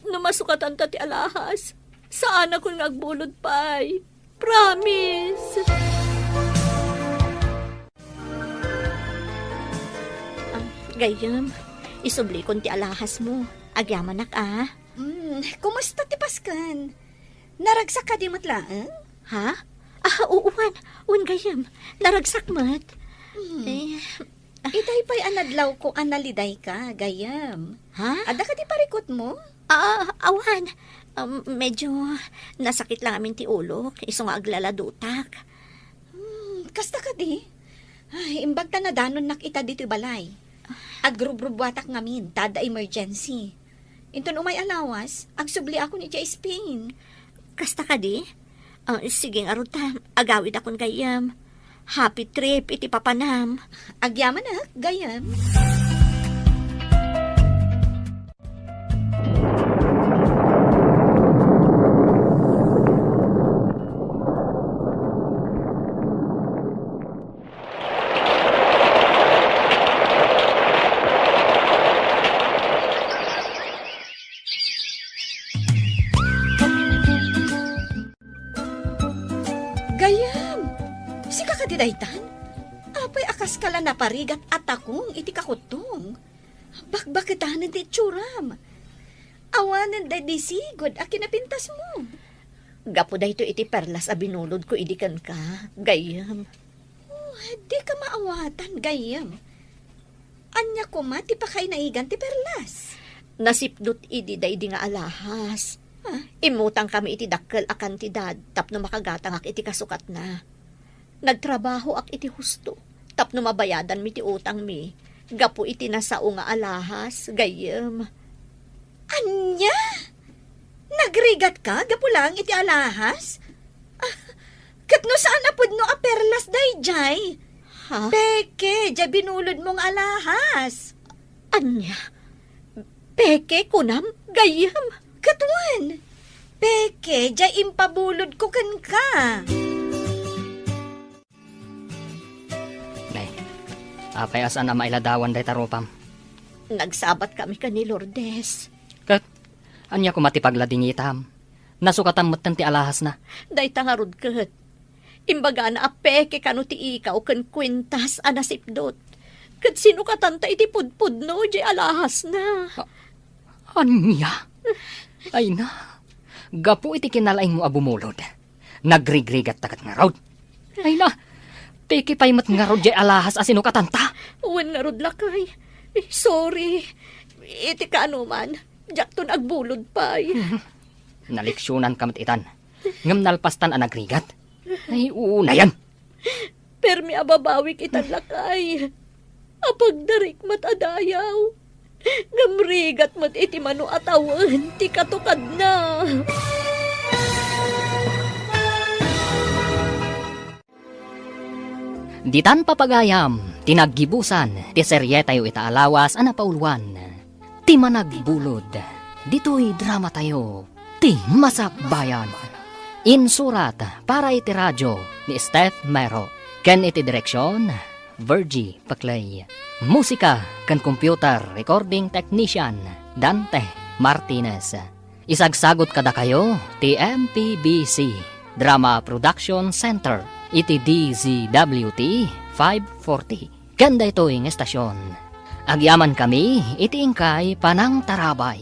No masukatanta ti alahas, saanakon nga agbulod pay. Promise! Ah, gayyem, isublikon ti alahasmo. Agyamanak, a. Hmm, kumusta ti pasken? Naragsak kadi met laeng? Ha? Ah, uwan. Wen gayyem. Naragsak met. Hmm. Eh. Itay pay a nadlawko a nalidayka, gayyem. Ha? Adda kadi parikutmo? Ah, awan. Um, medyo nasakit lang amin ti ulok, isu nga aglaladutak. Hmm, kasta kadi? Ay, imbag ta nadanonnak ita ditoy balay. Agrubrubbuatak ngamin, ta adda emergency. Inton umay a lawas, agsubliakon idiay Spain. Kasta kadi? Ah, sige ngarud ta, agawidakon gayyem. Happy trip iti papanam. Agyamanak, gayyem. Gayyem, sika kadi daytan? Apay a kaska la naparigat a takong iti kakuttong? Bakbaketanen ti itsuram. Awanen daydi sigud a kinapintasmo. Gapu daytoy iti perlas a binulodko idi kenka, gayyem. Oh, dika maawatan, gayyem. Ania koma ti pakainaigan ti perlas? Nasipdut idi daydi nga alahas. Ah? Immutangkami iti dakkel a kantidad tapno makagatangak iti kasukatna. Nagtrabahoak iti husto tapno mabayadanmi ti utangmi gapu iti nasao nga alahas, gayyem. Ania? Nagrigatka gapu laeng iti alahas? Ah, ket no saan a pudno a perlas daydiay? Ha? Peke, diay binulodmo nga alahas. Ania? Peke, kunam, gayyem? Ket wen, peke, diay impabulodko kenka. Nay, apay a saan a mailadawan dayta rupam? Nagsabatkami ken ni Lourdes. Ket, ania koma ti pagladingitam? Nasukatam metten ti alahasna. Dayta ngarud ket. Imbagana a peke kano ti ikaw ken kuentas a nasipdut. Ket sinukatanta iti pudpudno diay alahasna. A-, ania? Ay na, gapu iti kinalaingmo a bumulod. Nagrigrigatta ket ngarud. Ay na, peke pay met ngarud diay alahas a sinukatanta. Wen ngarud lakay. Eh, sorry. Iti kaanoman, diakton agbulod pay. Mhm. Naleksionanka met itan. Ngem nalpastan a nagrigat. Ay, unayan. Permi a babawik itan lakay. Apagdarik met a dayaw. Ngem rigat met iti mano a tawen ti katukadna. Ditan papagayam ti naggibusan ti serietayo ita a lawas a napauluan, Ti Managbulod, ditoy dramatayo, Ti Masakbayan. Insurat para iti radio ni Steph Mero, ken iti direksion, Virgie Paclay. Musika ken computer recording technician, Dante Martinez. Isagsagut kadakayo ti M P B C Drama Production Center iti D Z W T five forty. Ken daytoy nga estasion, agyamankami iti inkay panangtarabay.